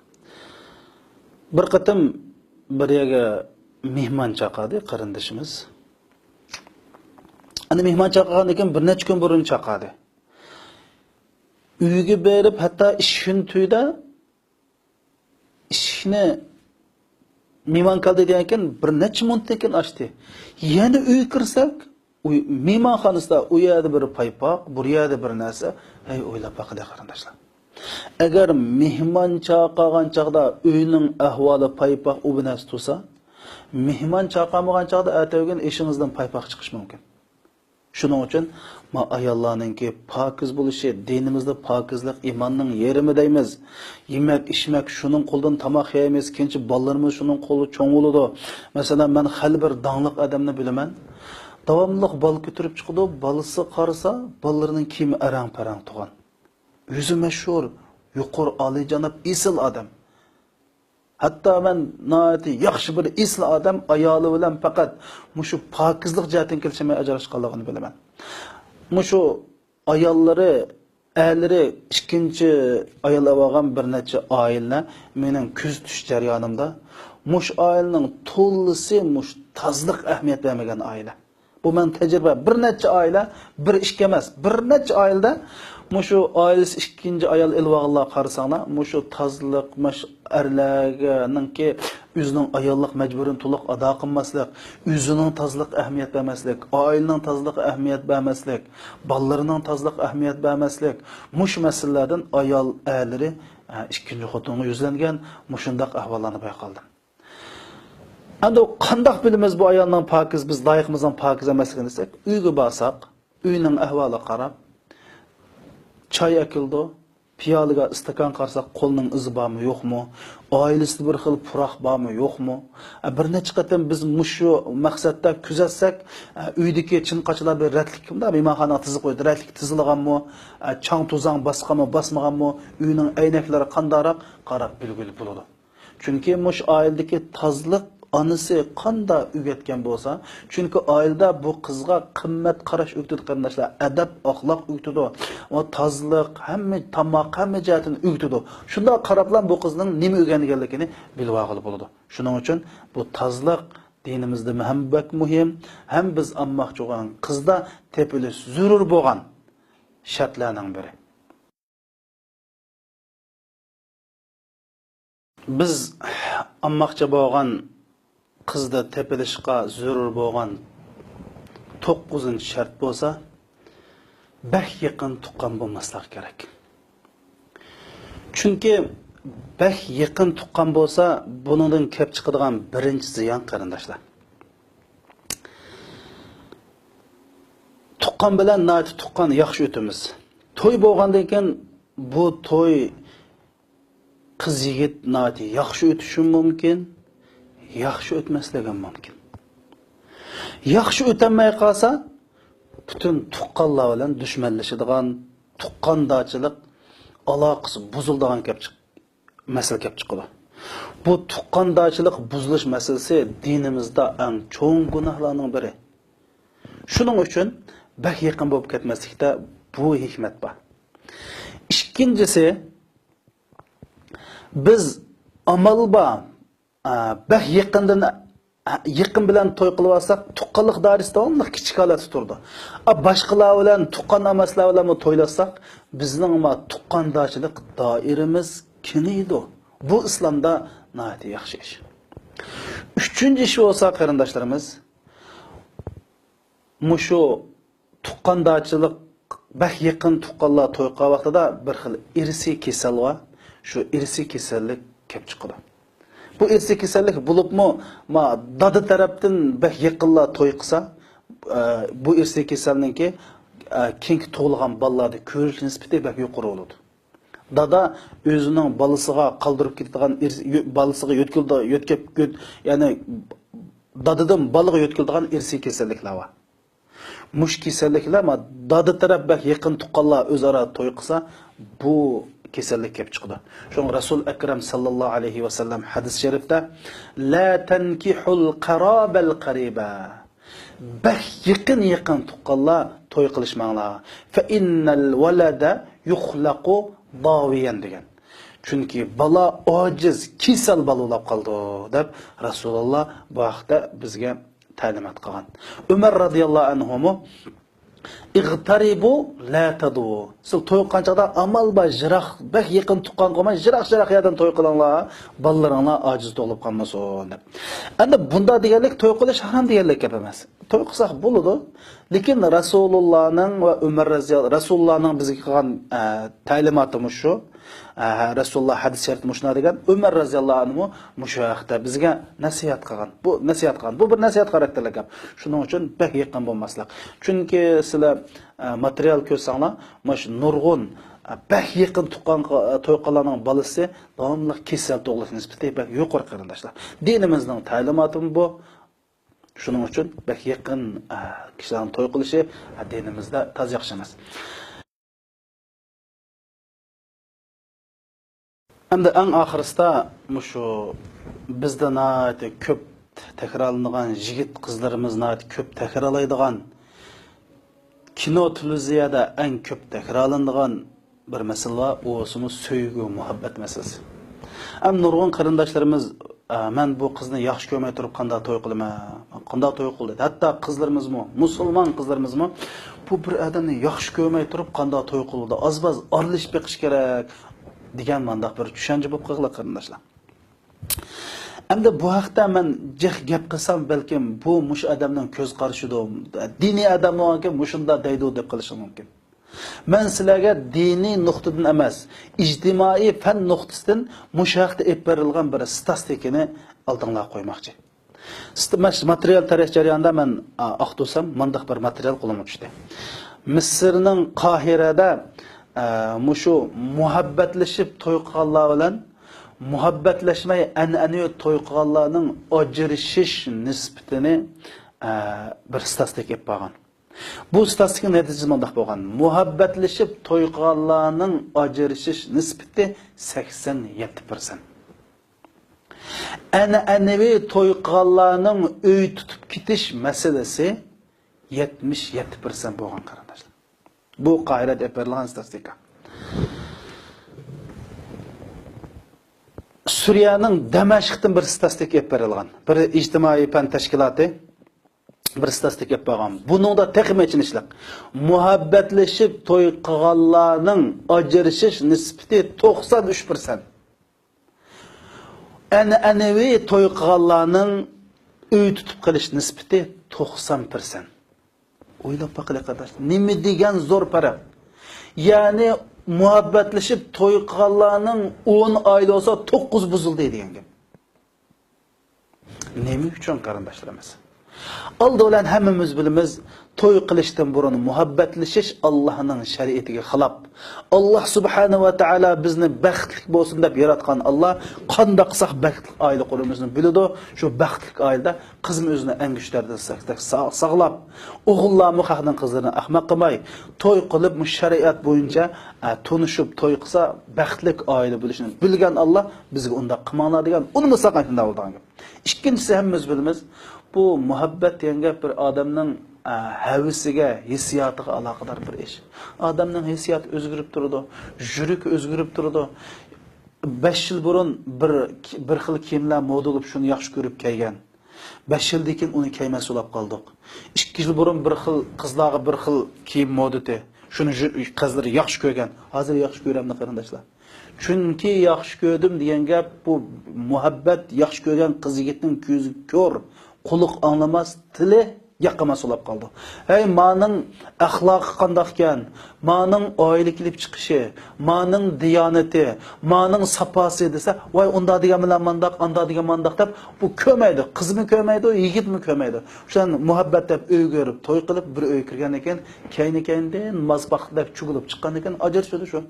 بىر قېتىم بىر يەرگە مېھمان چاقىردى قېرىندىشىمىز. ئەنە مېھمان چاقىرغاندىن كېيىن بىر نەچچە كۈن بۇرۇن چاقىردى. ئۆيگە بېرىپ، ھەتتا ئىشىكنى تۈگىدى، ئىشىكنى مېھمان كەلدى دېگەنكىن، بىر نەچچە مىنۇتتىن كېيىن ئاچتى. يەنە ئۆيگە كىرسەك، ئۇ مېھمانخانىسىدا ئۇ يەردە بىر پايپاق، بۇ يەردە بىر نەرسە. ھەي، ئويلاپ باقىلى، قېرىنداشلار. ئەگەر مېھمان چاقىرغان چاغدا ئۆينىڭ ئەھۋالى پايپاق، ئۇ بىر نەرسە تۇرسا، مېھمان چاقىرمىغان چاغدا ئەتىگۈن ئېشىڭىزدىن پايپاق چىقىشى مۇمكىن. شۇنىڭ ئۈچۈن ما ئاياللارنىڭكى پاكىز بولۇشى، دىنىمىزدا پاكىزلىق ئىماننىڭ يېرىمى دەيمىز. يېمەك، ئىچمەك، شۇنىڭ قولىدىن تاماق يەيمىز، كېيىنچە بالىلىرىمىز شۇنىڭ قولىدا چوڭ بولىدۇ. مەسىلەن، مەن خېلى بىر داڭلىق ئادەمنى بىلىمەن. داۋاملىق بالا كۆتۈرۈپ چىقىدۇ، بالىسى قارىسا، بالىلىرىنىڭ كىيىمى ئەرەڭ-پەرەڭ تۇغان. ئۆزى مەشھۇر، يۇقىرى ئالىيجاناب، ئېسىل ئادەم. ھەتتا مەن ناھايىتى ياخشى بىر ئېسىل ئادەم ئايالى بىلەن پەقەت مۇشۇ پاكىزلىق جەھەتتىن كېلىشەلمەي ئاجراشقانلىقىنى بىلىمەن. مۇشۇ ئاياللىرى، ئەرلىرى ئىككىنچى ئايال ئېلىۋالغان بىر نەچچە ئائىلىلەر مېنىڭ كۆزىتىش جەريانىمدا مۇشۇ ئائىلىنىڭ تولىسى مۇشۇ تازىلىق ئەھمىيەت بەرمىگەن ئائىلە. بۇ مەن تەجرىبە. بىر نەچچە ئائىلە، بىر ئىككى ئەمەس، بىر نەچچە ئائىلىدە مۇشۇ ئائىلىسى ئىككىنچى ئايال ئېلىۋالغانلارغا قارىساڭلار، مۇشۇ تازىلىق، ماش-، ئەرلەرنىڭكى ئۆزىنىڭ ئاياللىق مەجبۇرىيىتىنى تولۇق ئادا قىلماسلىق، ئۆزىنىڭ تازىلىقىغا ئەھمىيەت بەرمەسلىك، ئائىلىنىڭ تازىلىقىغا ئەھمىيەت بەرمەسلىك، بالىلىرىنىڭ تازىلىقىغا ئەھمىيەت بەرمەسلىك، مۇشۇ مەسىلىلەردىن ئايال، ئەرلىرى، ئە، ئىككىنچى خوتۇنغا يۈزلەنگەن مۇشۇنداق ئەھۋاللارنى بايقالدىم. ئەمدى قانداق بىلىمىز بۇ ئايالنىڭ پاكىز، بىز لايىقىمىزنىڭ پاكىز ئەمەسلىكىنى دېسەك، ئۆيگە بارساق، ئۆينىڭ ئەھۋالىغا قاراپ، چاي ئەكېلىدۇ، پىيالىگە ئىستاكان قارىساق، قولىنىڭ ئىزى بارمۇ، يوقمۇ، ئائىلىسىدە بىر خىل پۇراق بارمۇ، يوقمۇ؟ ئە، بىر نەچچە قېتىم بىز مۇشۇ مەقسەتتە كۆزەتسەك، ئە، ئۆيدىكى چىن-قاچىلار بىر رەتلىك، مۇنداق مېھمانخانىغا تىزىپ قويدى، رەتلىك تىزىلغانمۇ، ئە، چاڭ-توزان باسقانمۇ، باسمىغانمۇ، ئۆينىڭ ئەينەكلىرى قانداقراق، قاراپ بىلگىلى بولىدۇ. چۈنكى مۇشۇ ئائىلىدىكى تازىلىق ئانىسى قانداق ئۆگەتكەن بولسا، چۈنكى ئائىلىدە بۇ قىزغا قىممەت قاراش ئۆگىتىدۇ، قېرىنداشلار، ئەدەپ-ئەخلاق ئۆگىتىدۇ. ئۇ تازىلىق، ھەممە تاماق، ھەممە جەھەتتىن ئۆگىتىدۇ. شۇنداق قاراپلا بۇ قىزنىڭ نېمە ئۆگەنگەنلىكىنى بىلىۋالغىلى بولىدۇ. شۇنىڭ ئۈچۈن بۇ تازىلىق دىنىمىزدا ھەم بەك مۇھىم، ھەم بىز ئالماقچى بولغان قىزدا تېپىلىش زۆرۈر بولغان شەرتلەرنىڭ بىرى. بىز ئالماقچى بولغان قىزدا تېپىلىشقا زۆرۈر بولغان توققۇزىنچى شەرت بولسا، بەك يېقىن تۇغقان بولماسلىقى كېرەك. چۈنكى بەك يېقىن تۇغقان بولسا، بۇنىڭدىن كېلىپ چىقىدىغان بىرىنچى زىيان، قېرىنداشلار، تۇغقان بىلەن ناھايىتى تۇغقان ياخشى ئۆتىمىز. توي بولغاندىن كېيىن بۇ توي قىز يىگىت ناھايىتى ياخشى ئۆتۈشى مۇمكىن، ياخشى ئۆتمەسلىكى مۇمكىن. ياخشى ئۆتەلمەي قالسا، پۈتۈن تۇغقانلار بىلەن دۈشمەنلىشىدىغان، تۇغقاندارچىلىق ئالاقىسى بۇزۇلىدىغان كەپ چىق-، مەسىلە كەپ چىقىدۇ. بۇ تۇغقاندارچىلىق بۇزۇلۇش مەسىلىسى دىنىمىزدا ئەڭ چوڭ گۇناھلارنىڭ بىرى. شۇنىڭ ئۈچۈن بەك يېقىن بولۇپ كەتمەسلىكتە بۇ ھېكمەت بار. ئىككىنچىسى، بىز ئامال بار، ئە، بەك يېقىندىن، ئە، يېقىن بىلەن توي قىلىۋالساق، تۇغقانلىق دائىرىسى داۋاملىق كىچىك ھالەتتە تۇرىدۇ. ئا، باشقىلار بىلەن، تۇغقان ئەمەسلەر بىلەنمۇ تويلاشساق، بىزنىڭ ما تۇغقاندارچىلىق دائىرىمىز كېڭىيىدۇ. بۇ ئىسلامدا ناھايىتى ياخشى ئىش. ئۈچىنچى ئىش بولسا، قېرىنداشلىرىمىز، مۇشۇ تۇغقاندارچىلىق، بەك يېقىن تۇغقانلار توي قىلغان ۋاقتىدا بىر خىل ئىرسىي كېسەل بار. شۇ ئىرسىي كېسەللىك كەپ چىقىدۇ. بۇ ئىرسىي كېسەللىك بولۇپمۇ، ما، دادا تەرەپتىن بەك يېقىنلار توي قىلسا، ئە، بۇ ئىرسىي كېسەلنىڭكى، ئە، كېيىنكى تۇغۇلغان بالىلاردا كۆرۈلۈش نىسبىتى بەك يۇقىرى بولىدۇ. دادا ئۆزىنىڭ بالىسىغا قالدۇرۇپ كېتىدىغان ئىرس-، يۆ-، بالىسىغا يۆتكىلىدۇ-، يۆتكەپ، يۆت-، يەنى دادىدىن بالىغا يۆتكىلىدىغان ئىرسىي كېسەللىكلەر بار. مۇشۇ كېسەللىكلەر، ما، دادا تەرەپ بەك يېقىن تۇغقانلار ئۆزئارا توي قىلسا، بۇ كېسەللىك كېلىپ چىقىدۇ. شۇڭا رەسۇل ئەكرەم ساللاللاھۇ ئەلەيھى ۋەسەللەم ھەدىس شەرىپتە، لا تەنكىھۇل قارابەل قەرىبە. بەك يېقىن، يېقىن تۇغقانلار توي قىلىشماڭلار. فە ئىننەل ۋەلەدە يۇخلەقۇ داۋىيەن دېگەن. چۈنكى بالا ئاجىز، كېسەل بالا بولاپ قالىدۇ، دەپ رەسۇلۇللا بۇ ھەقتە بىزگە تەلىمات قىلغان. ئۆمەر رازىياللاھۇ ئەنھۇمۇ، ئىغتەرىبۇ لا تەدۇ. سىز توي قىلغان چاغدا ئامال بار، يىراق، بەك يېقىن تۇغقان قىلماي، يىراق-يىراق يەردىن توي قىلىڭلار، بالىلىرىڭلار ئاجىز تۇغۇلۇپ قالمىسۇن، دەپ. ئەمدى بۇنداق دېگەنلىك توي قىلىش ھارام دېگەنلىك گەپ ئەمەس. توي قىلساق بولىدۇ. لېكىن رەسۇلۇللانىڭ ۋە ئۆمەر رەزىيال-، رەسۇلۇللانىڭ بىزگە قىلغان، ئە، تەلىماتى مۇشۇ. ئە، رەسۇلۇللا ھەدىس شەرىپتە مۇشۇنداق دېگەن، ئۆمەر رەزىياللاھۇ ئەنھۇ مۇشۇ ھەقتە بىزگە نەسىھەت قىلغان. بۇ نەسىھەت قىلغان. بۇ بىر نەسىھەت خاراكتېرلىك گەپ. شۇنىڭ ئۈچۈن بەك يېقىن بولماسلىق. چۈنكى سىلەر، ئە، ماتېرىيال كۆرسەڭلار، مۇشۇ نۇرغۇن، ئە، بەك يېقىن تۇغقان، ئە، توي قىلغانلارنىڭ بالىسى داۋاملىق كېسەل تۇغۇلۇش نىسبىتى بەك يۇقىرى، قېرىنداشلار. دىنىمىزنىڭ تەلىماتىمۇ بۇ. شۇنىڭ ئۈچۈن بەك يېقىن، ئە، كىشىلەرنىڭ توي قىلىشى، ئە، دىنىمىزدا تازا ياخشى ئەمەس. ئەمدى ئەڭ ئاخىرسىدا مۇشۇ بىزدە ناھايىتى كۆپ تەكرارلىنىدىغان، يىگىت قىزلىرىمىز ناھايىتى كۆپ تەكرارلايدىغان، كىنو، تېلېۋىزىيەدە ئەڭ كۆپ تەكرارلىنىدىغان بىر مەسىلە بار، ئۇ بولسىمۇ سۆيگۈ، مۇھەببەت مەسىلىسى. ئەمدى نۇرغۇن قېرىنداشلىرىمىز، ئە، مەن بۇ قىزنى ياخشى كۆرمەي تۇرۇپ قانداق توي قىلىمەن؟ قانداق توي قىلدى؟ ھەتتا قىزلىرىمىزمۇ، مۇسۇلمان قىزلىرىمىزمۇ، بۇ بىر ئادەمنى ياخشى كۆرمەي تۇرۇپ قانداق توي قىلدى؟ ئاز-باز ئارىلىشىپ بېقىش كېرەك، دېگەن مانداق بىر چۈشەنچە بولۇپ قالغان، قېرىنداشلار. ئەمدى بۇ ھەقتە مەن جىق گەپ قىلسام، بەلكىم بۇ مۇشۇ ئادەمنىڭ كۆز قارىشىدۇ، دىنىي ئادەم بولغانكىن مۇشۇنداق دەيدۇ دەپ قېلىشىڭ مۇمكىن. مەن سىلەرگە دىنىي نۇقتىدىن ئەمەس، ئىجتىمائىي پەن نۇقتىسىدىن مۇشۇ ھەقتە ئېلىپ بېرىلغان بىر ستاتىستىكىنى ئالدىڭلارغا قويماقچى. ست-، مەش-، ماتېرىيال تەرەت جەريانىدا مەن، ئا، ئاختۇرسام، مانداق بىر ماتېرىيال قولۇمغا چۈشتى. مىسىرنىڭ قاھىرەدە، ئە، مۇشۇ مۇھەببەتلىشىپ توي قىلغانلار بىلەن مۇھەببەتلەشمەي ئەنئەنىۋى توي قىلغانلارنىڭ ئاجرىشىش نىسبىتىنى، ئە، بىر ستاتىستىكا ئېلىپ بارغان. بۇ ستاتىستىكا نەتىجىسى مۇنداق بولغان. مۇھەببەتلىشىپ توي قىلغانلارنىڭ ئاجرىشىش نىسبىتى سەكسەن يەتتە پىرسەنت. ئەنئەنىۋى توي قىلغانلارنىڭ ئۆي تۇتۇپ كېتىش مەسىلىسى يەتمىش يەتتە پىرسەنت بولغان، قېرىنداشلار. بۇ قاھىرەدە ئېلىپ بېرىلغان ستاتىستىكا. سۈرىيەنىڭ دەمەشقتىن بىر ستاتىستىكا ئېلىپ بېرىلغان. بىر ئىجتىمائىي پەن تەشكىلاتى بىر ستاتىستىكا ئېلىپ بەرگەن. بۇنىڭدا تېخىمۇ ئېچىنىشلىق. مۇھەببەتلىشىپ توي قىلغانلارنىڭ ئاجرىشىش نىسبىتى توقسان ئۈچ پىرسەنت. ئەنئەنىۋى توي قىلغانلارنىڭ ئۆي تۇتۇپ قېلىش نىسبىتى توقسان پىرسەنت. ئويلاپ باقىلى، قارداش، نېمە دېگەن زور پەرق! يەنى مۇھەببەتلىشىپ توي قىلغانلارنىڭ ئون ئائىلە بولسا، توققۇز بۇزۇلدى دېگەن گەپ. نېمە ئۈچۈن، قېرىنداشلىرىمىز؟ ئالدى بىلەن ھەممىمىز بىلىمىز، توي قىلىشتىن بۇرۇن مۇھەببەتلىشىش ئاللانىڭ شەرىئىتىگە خىلاپ. ئاللا سۇبھانەھۇ ۋە تائالا بىزنى بەختلىك بولسۇن دەپ ياراتقان ئاللا، قانداق قىلساق بەختلىك ئائىلە قۇرىمىزنى بىلىدۇ. شۇ بەختلىك ئائىلىدە قىزمۇ ئۆزىنى ئەڭگۈشتەردىن سا-، سا-، ساقلاپ، ئوغۇللارمۇ خەقنىڭ قىزلىرىنى ئەخمەق قىلماي، توي قىلىپ، مۇشۇ شەرىئەت بويىچە، ئە، تونۇشۇپ توي قىلسا، بەختلىك ئائىلە بولۇشىنى بىلگەن ئاللا بىزگە ئۇنداق قىلماڭلار دېگەن، ئۇنىمۇ ساقايتىن دەۋاتىدىغان گەپ. ئىككىنچىسى، ھەممىمىز بىلىمىز، بۇ مۇھەببەت دېگەن گەپ بىر ئادەمنىڭ، ئە، ھەۋىسىگە، ھېسسىياتىغا ئالاقىدار بىر ئىش. ئادەمنىڭ ھېسسىياتى ئۆزگىرىپ تۇرىدۇ، يۈرىكى ئۆزگىرىپ تۇرىدۇ. بەش يىل بۇرۇن بىر، بىر خىل كىيىملەر مودا بولۇپ، شۇنى ياخشى كۆرۈپ كىيگەن. بەش يىلدىن كېيىن ئۇنى كىيمەس بولۇپ قالدۇق. ئىككى يىل بۇرۇن بىر خىل، قىزلارغا بىر خىل كىيىم مودا ئىدى. شۇنى قىزلار ياخشى كۆرگەن. ھازىر ياخشى كۆرەمدۇ، قېرىنداشلار؟ چۈنكى ياخشى كۆردۈم دېگەن گەپ، بۇ مۇھەببەت، ياخشى كۆرگەن قىز يىگىتنىڭ كۆزى كور، قۇلىقى ئاڭلىماس، تىلى ياقىماس بولۇپ قالدى. ھەي، مانىڭ ئەخلاقى قانداقكەن، مانىڭ ئائىلە كېلىپ چىقىشى، مانىڭ دىيانىتى، مانىڭ ساپاسى دېسە، ۋاي، ئۇنداق دېگەن بىلەن مانداق، ئانداق دېگەن مانداق دەپ، بۇ كۆرمەيدۇ، قىزمۇ كۆرمەيدۇ، يىگىتمۇ كۆرمەيدۇ. شۇنداق مۇھەببەت دەپ ئۆيگە بېرىپ توي قىلىپ، بىر ئۆيگە كىرگەندىن كېيىن، كەينى-كەينىدىن ماس باقتى دەپ چۈگۈلۈپ چىققاندىن كېيىن ئاجرىشىدۇ شۇ.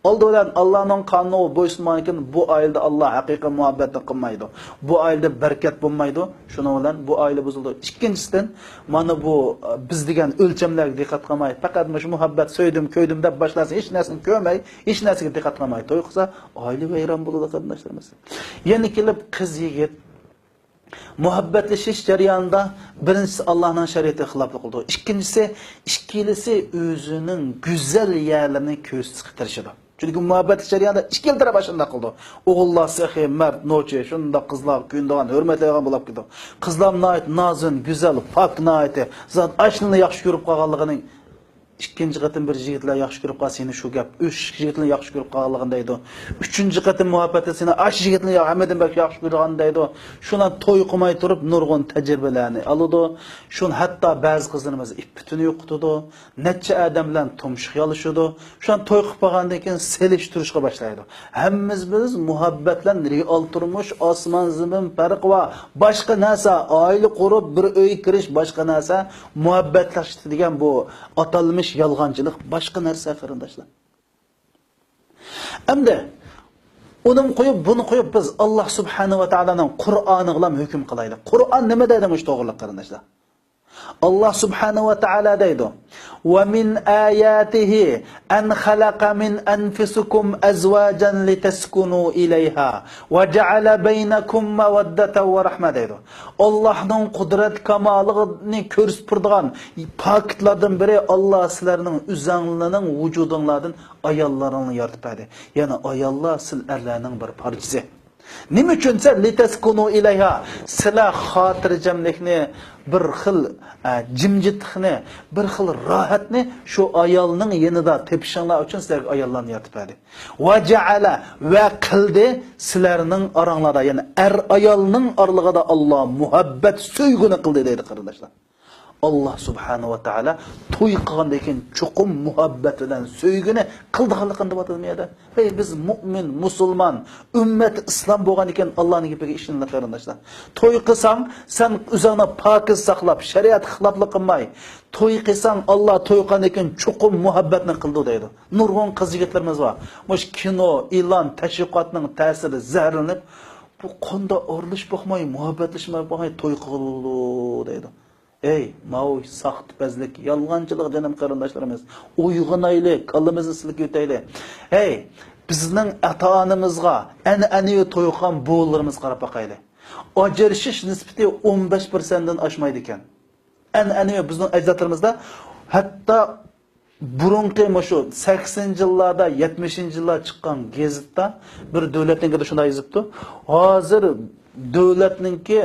ئالدى بىلەن ئاللانىڭ قانۇنىغا بويسۇنمىغاندىن كېيىن بۇ ئائىلىدە ئاللا ھەقىقىي مۇھەببەتنى قىلمايدۇ. بۇ ئائىلىدە بەرىكەت بولمايدۇ. شۇنىڭ بىلەن بۇ ئائىلە بۇزۇلىدۇ. ئىككىنچىسىدىن، مانا بۇ، ئە، بىز دېگەن ئۆلچەملەرگە دىققەت قىلماي، پەقەت مۇشۇ مۇھەببەت، سۆيدۈم، كۆيدۈم دەپ باشلاسا، ھېچ نەرسىنى كۆرمەي، ھېچ نەرسىگە دىققەت قىلماي توي قىلسا، ئائىلە ۋەيران بولىدۇ، قېرىنداشلىرىمىز. يەنە كېلىپ قىز يىگىت مۇھەببەتلىشىش جەريانىدا بىرىنچىسى ئاللانىڭ شەرىئىتىگە خىلاپلىق قىلىدۇ. ئىككىنچىسى، ئىككىلىسى ئۆزىنىڭ گۈزەل يەرلىرىنى كۆرسىتىشكە تىرىشىدۇ. چۈنكى مۇھەببەت جەريانىدا ئىككىلا تەرەپ ئاشۇنداق قىلىدۇ. ئوغۇللار سېخىي، مەرد، نوچى، شۇنداق قىزلارغا كۆيۈنىدىغان، ھۆرمەتلەيدىغان بولۇپ كېتىدۇ. قىزلار ناھايىتى نازۇن، گۈزەل، پاك ناھايىتى. زادى ئاشۇنى ياخشى كۆرۈپ قالغانلىقىنىڭ ئىككىنچى قېتىم بىر يىگىتلەر ياخشى كۆرۈپ قالسا، يەنە شۇ گەپ. ئۈچ يىگىتلەر ياخشى كۆرۈپ قالغانلىقىنى دەيدۇ. ئۈچىنچى قېتىم مۇھەببەتتە سېنى ئاشۇ يىگىتنى يا-، ھەممىدىن بەك ياخشى كۆرىدىغان دەيدۇ. شۇنى توي قىلماي تۇرۇپ نۇرغۇن تەجرىبىلەرنى ئالىدۇ. شۇنى ھەتتا بەزى قىزلىرىمىز ئىپپىتىنى يوقىتىدۇ. نەچچە ئادەم بىلەن تۇمشۇق يالىشىدۇ. شۇنى توي قىلىپ بولغاندىن كېيىن سېلىشتۇرۇشقا باشلايدۇ. ھەممىمىز بىز مۇھەببەت بىلەن رېئال تۇرمۇش ئاسمان زېمىن پەرقى بار. باشقا نەرسە، ئائىلە قۇرۇپ بىر ئۆيگە كىرىش باشقا نەرسە، مۇھەببەتلەشتى دېگەن بۇ ئاتالمىش يالغانچىلىق باشقا نەرسە، قېرىنداشلار. ئەمدى ئۇنىمۇ قويۇپ، بۇنى قويۇپ بىز ئاللا سۇبھانەھۇ ۋە تائالانىڭ قۇرئانىغىلا ھۆكۈم قىلايلى. قۇرئان نېمە دەيدۇ مۇشۇ توغرىلىق، قېرىنداشلار؟ ئاللا سۇبھانەھۇ ۋە تائالا دەيدۇ، «وَمِنْ آيَاتِهِ أَنْ خَلَقَ مِنْ أَنْفُسِكُمْ أَزْوَاجًا لِتَسْكُنُوا إِلَيْهَا وَجَعَلَ بَيْنَكُمْ مَوَدَّةً وَرَحْمَةً» دەيدۇ. ئاللانىڭ قۇدرەت كامالىنى كۆرسىتىپ تۇرىدىغان پاكىتلاردىن بىرى، ئاللا سىلەرنىڭ ئۆزەڭلىرىنىڭ ۋۇجۇدۇڭلاردىن ئاياللىرىڭلارنى يارىتىپ بەردى. يەنى ئاياللار سىل ئەرلەرنىڭ بىر پارچىسى. نېمە ئۈچۈن دېسە، لىتەسكۇنۇ ئىلەيھا، سىلەر خاتىرجەملىكنى، بىر خىل، ئە، جىمجىتلىقنى، بىر خىل راھەتنى شۇ ئايالنىڭ يېنىدا تېپىشىڭلار ئۈچۈن سىلەرگە ئاياللارنى يارىتىپ بەردى. ۋە جەئەلە، ۋە قىلدى سىلەرنىڭ ئاراڭلاردا، يەنى ئەر ئايالنىڭ ئارىلىقىدا ئاللا مۇھەببەت، سۆيگۈنى قىلدى دەيدۇ، قېرىنداشلار. ئاللا سۇبھانەھۇ ۋە تائالا توي قىلغاندىن كېيىن چوقۇم مۇھەببەت بىلەن سۆيگۈنى قىلىدىغانلىقىنى دەۋاتىدۇ بۇ يەردە. ھەي، بىز مۇئمىن، مۇسۇلمان، ئۈممەت ئىسلام بولغاندىكىن ئاللانىڭ گېپىگە ئىشىنىڭلار، قېرىنداشلار. توي قىلساڭ، سەن ئۆزۈڭنى پاكىز ساقلاپ، شەرىئەتكە خىلاپلىق قىلماي، توي قىلساڭ، ئاللا توي قىلغاندىن كېيىن چوقۇم مۇھەببەتنى قىلىدۇ دەيدۇ. نۇرغۇن قىز يىگىتلىرىمىز بار. مۇشۇ كىنو، ئېلان، تەشۋىقاتنىڭ تەسىرىدە زەھەرلىنىپ، بۇ قاندا ئارىلىشىپ باقماي، مۇھەببەتلىشىپ باقماي توي قىلىدۇ دەيدۇ. ئەي، ماۋۇ ساختىپەزلىك، يالغانچىلىق، جېنىم قېرىنداشلىرىمىز. ئويغىنايلى، كاللىمىزنى سىلكىۋېتەيلى. ھەي، بىزنىڭ ئاتا-ئانىمىزغا، ئەنئەنىۋى توي قىلغان بوۋىلىرىمىزغا قاراپ باقايلى. ئاجرىشىش نىسبىتى ئون بەش پىرسەنتتىن ئاشمايدىكەن. ئەنئەنىۋى بىزنىڭ ئەجدادلىرىمىزدا ھەتتا بۇرۇنقى مۇشۇ سەكسىنىنچى يىللاردا، يەتمىشىنچى يىللار چىققان گېزىتتا بىر دۆلەتنىڭكىدە شۇنداق يېزىپتۇ. ھازىر دۆلەتنىڭكى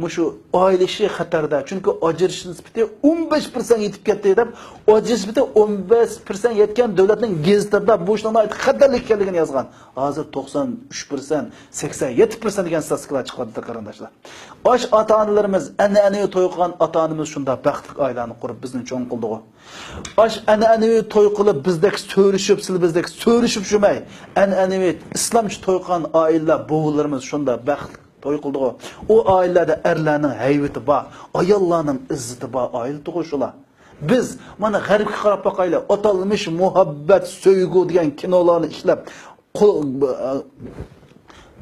مۇشۇ ئائىلە ئىشى خەتەردە. چۈنكى ئاجرىشىش نىسبىتى ئون بەش پىرسەنت يېتىپ كەتتى دەپ، ئاجرىشىش نىسبىتى ئون بەش پىرسەنت يەتكەن دۆلەتنىڭ گېزىتىدا بۇ ئىشنىڭ ناھايىتى خەتەرلىك ئىكەنلىكىنى يازغان. ھازىر توقسان ئۈچ پىرسەنت، سەكسەن يەتتە پىرسەنت دېگەن ستاتىستىكىلار چىقىۋاتىدۇ، قېرىنداشلار. ئاش ئاتا-ئانىلىرىمىز، ئەنئەنىۋى توي قىلغان ئاتا-ئانىمىز شۇنداق بەختلىك ئائىلىنى قۇرۇپ بىزنى چوڭ قىلدىغۇ. ئاش ئەنئەنىۋى توي قىلىپ بىزدەك سۆرۈشۈپ، سىلى بىزدەك سۆرۈشۈپ يۈرمەي، ئەنئەنىۋى ئىسلامچە توي قىلغان ئائىلىلەر، بوۋىلىرىمىز شۇنداق بەختلىك توي قىلدىغۇ. ئۇ ئائىلىلەردە ئەرلەرنىڭ ھەيۋىتى بار، ئاياللارنىڭ ئىززىتى بار ئائىلە تۇغۇ شۇلار. بىز مانا غەربكە قاراپ باقايلى، ئاتالمىش مۇھەببەت، سۆيگۈ دېگەن كىنولارنى ئىشلەپ، قول-،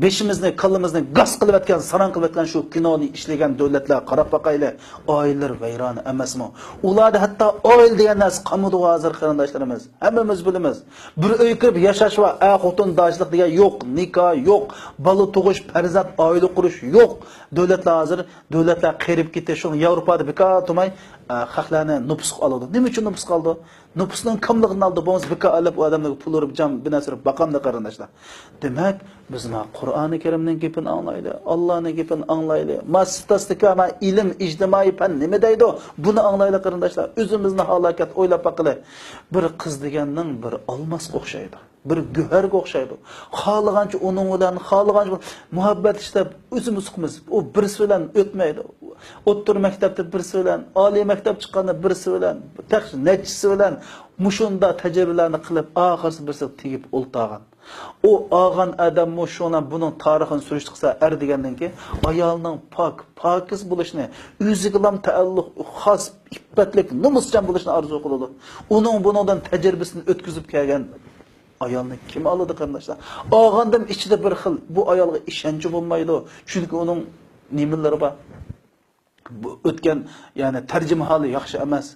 بېشىمىزنى، كاللىمىزنى گاس قىلىۋەتكەن، ساراڭ قىلىۋەتكەن شۇ كىنونى ئىشلىگەن دۆلەتلەرگە قاراپ باقايلى. ئائىلىلىرى ۋەيران ئەمەسمۇ؟ ئۇلاردا ھەتتا ئائىلە دېگەن نەرسە قالمىدىغۇ ھازىر، قېرىنداشلىرىمىز. ھەممىمىز بىلىمىز. بىر ئۆيگە كىرىپ ياشاش بار، ئەر-خوتۇن داشلىق دېگەن يوق، نىكاھ يوق، بالا تۇغۇش، پەرزەنت، ئائىلە قۇرۇش يوق. دۆلەتلەر ھازىر، دۆلەتلەر قېرىپ كېتىش، شۇڭا ياۋروپادا بىكار تۇرماي، ئە، خەقلەرنى نوپۇسقا ئالىدۇ. نېمە ئۈچۈن نوپۇسقا ئالىدۇ؟ نوپۇسنىڭ كاملىقىنى ئالدى، بولمىسا بىكار ئالىپ، ئۇ ئادەملەرگە پۇل ئۇرۇپ، جان، بىر نەرسە ئۇرۇپ باقامدۇ، قېرىنداشلار؟ دېمەك، بىز مانا قۇرئانى كەرىمنىڭ گېپىنى ئاڭلايلى، ئاللانىڭ گېپىنى ئاڭلايلى. ما ستاتىستىكا، ما ئىلىم، ئىجتىمائىي پەن نېمە دەيدۇ؟ بۇنى ئاڭلايلى، قېرىنداشلار. ئۆزىمىزنى ھالاكەت ئويلاپ باققىلى. بىر قىز دېگەننىڭ بىر ئالماسقا ئوخشايدۇ. بىر گۆھەرگە ئوخشايدۇ. خالىغانچە ئۇنىڭ بىلەن، خالىغانچە مۇھەببەت ئىشلەپ ئۆزىمىز ئۇقىمىز. ئۇ بىرسى بىلەن ئۆتمەيدۇ. ئوتتۇرا مەكتەپتە بىرسى بىلەن، ئالىي مەكتەپ چىققاندا بىرسى بىلەن، تەخ-، نەچچىسى بىلەن مۇشۇنداق تەجرىبىلەرنى قىلىپ، ئاخىرسى بىرسىگە تېگىپ ئولتۇرغان. ئۇ ئالغان ئادەممۇ شۇنىڭ بۇنىڭ تارىخىنى سۈرۈشتە قىلسا، ئەر دېگەندىن كېيىن ئايالنىڭ پاك، پاكىز بولۇشىنى، ئۆزىگىلا تەئەللۇق، خاس، ئىپپەتلىك، نومۇسچان بولۇشنى ئارزۇ قىلىدۇ. ئۇنىڭ بۇنىڭدىن تەجرىبىسىنى ئۆتكۈزۈپ كەلگەن ئايالنى كىم ئالىدۇ، قېرىنداشلار؟ ئالغاندىن ئىچىدە بىر خىل، بۇ ئايالغا ئىشەنچى بولمايدۇ. چۈنكى ئۇنىڭ نېمىلىرى بار؟ بۇ ئۆتكەن، يەنى تەرجىمىھالى ياخشى ئەمەس.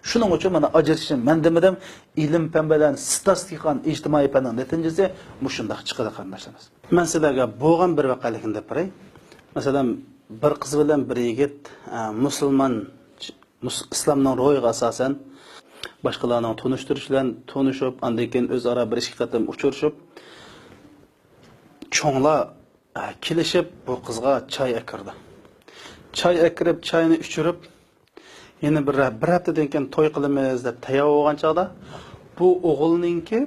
شۇنىڭ ئۈچۈن مانا ئاجرىشىشنى مەن دېمىدىم. ئىلىم پەن بىلەن ستاتىستىكا، ئىجتىمائىي پەننىڭ نەتىجىسى مۇشۇنداق چىقىدۇ، قېرىنداشلىرىمىز. مەن سىلەرگە بولغان بىر ۋەقەلىكنى دەپ بېرەي. مەسىلەن، بىر قىز بىلەن بىر يىگىت، ئە، مۇسۇلمان، مۇس-، ئىسلامنىڭ روھىغا ئاساسەن، باشقىلارنىڭ تونۇشتۇرۇشى بىلەن تونۇشۇپ، ئاندىن كېيىن ئۆزئارا بىر ئىككى قېتىم ئۇچرىشىپ، چوڭلار، ئە، كېلىشىپ، بۇ قىزغا چاي ئەكىرىدۇ. چاي ئەكىرىپ، چاينى ئىچۈرۈپ، يەنە بىر، بىر ھەپتىدىن كېيىن توي قىلىمىز دەپ تەييار بولغان چاغدا، بۇ ئوغۇلنىڭكى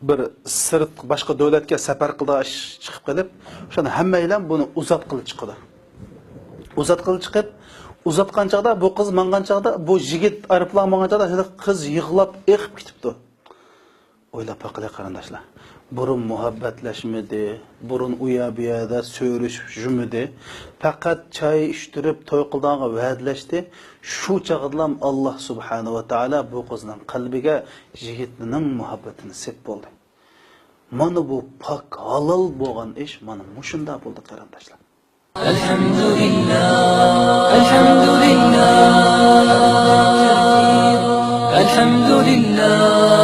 بىر سىرت، باشقا دۆلەتكە سەپەر قىلىدىغان ئىش چىقىپ قېلىپ، شۇنى ھەممەيلەن بۇنى ئۇزاتقىلى چىقىدۇ. ئۇزاتقىلى چىقىپ، ئۇزاتقان چاغدا، بۇ قىز ماڭغان چاغدا، بۇ يىگىت ئايروپىلان ماڭغان چاغدا، ھېلىقى قىز يىغلاپ ئېقىپ كېتىپتۇ. ئويلاپ باققىلى، قېرىنداشلار. بۇرۇن مۇھەببەتلەشمىدى، بۇرۇن ئۇ يەر بۇ يەردە سۆرۈشۈپ يۈرمىدى. پەقەت چاي ئىچتۈرۈپ توي قىلىدىغانغا ۋەدىلەشتى. شۇ چاغدىلا ئاللا سۇبھانەھۇ ۋە تائالا بۇ قىزنىڭ قەلبىگە يىگىتنىڭ مۇھەببىتىنى سېپ بولدى. مانا بۇ پاك، ھالال بولغان ئىش مانا مۇشۇنداق بولدى، قېرىنداشلار. الحمد لله، الحمد لله، الحمد لله.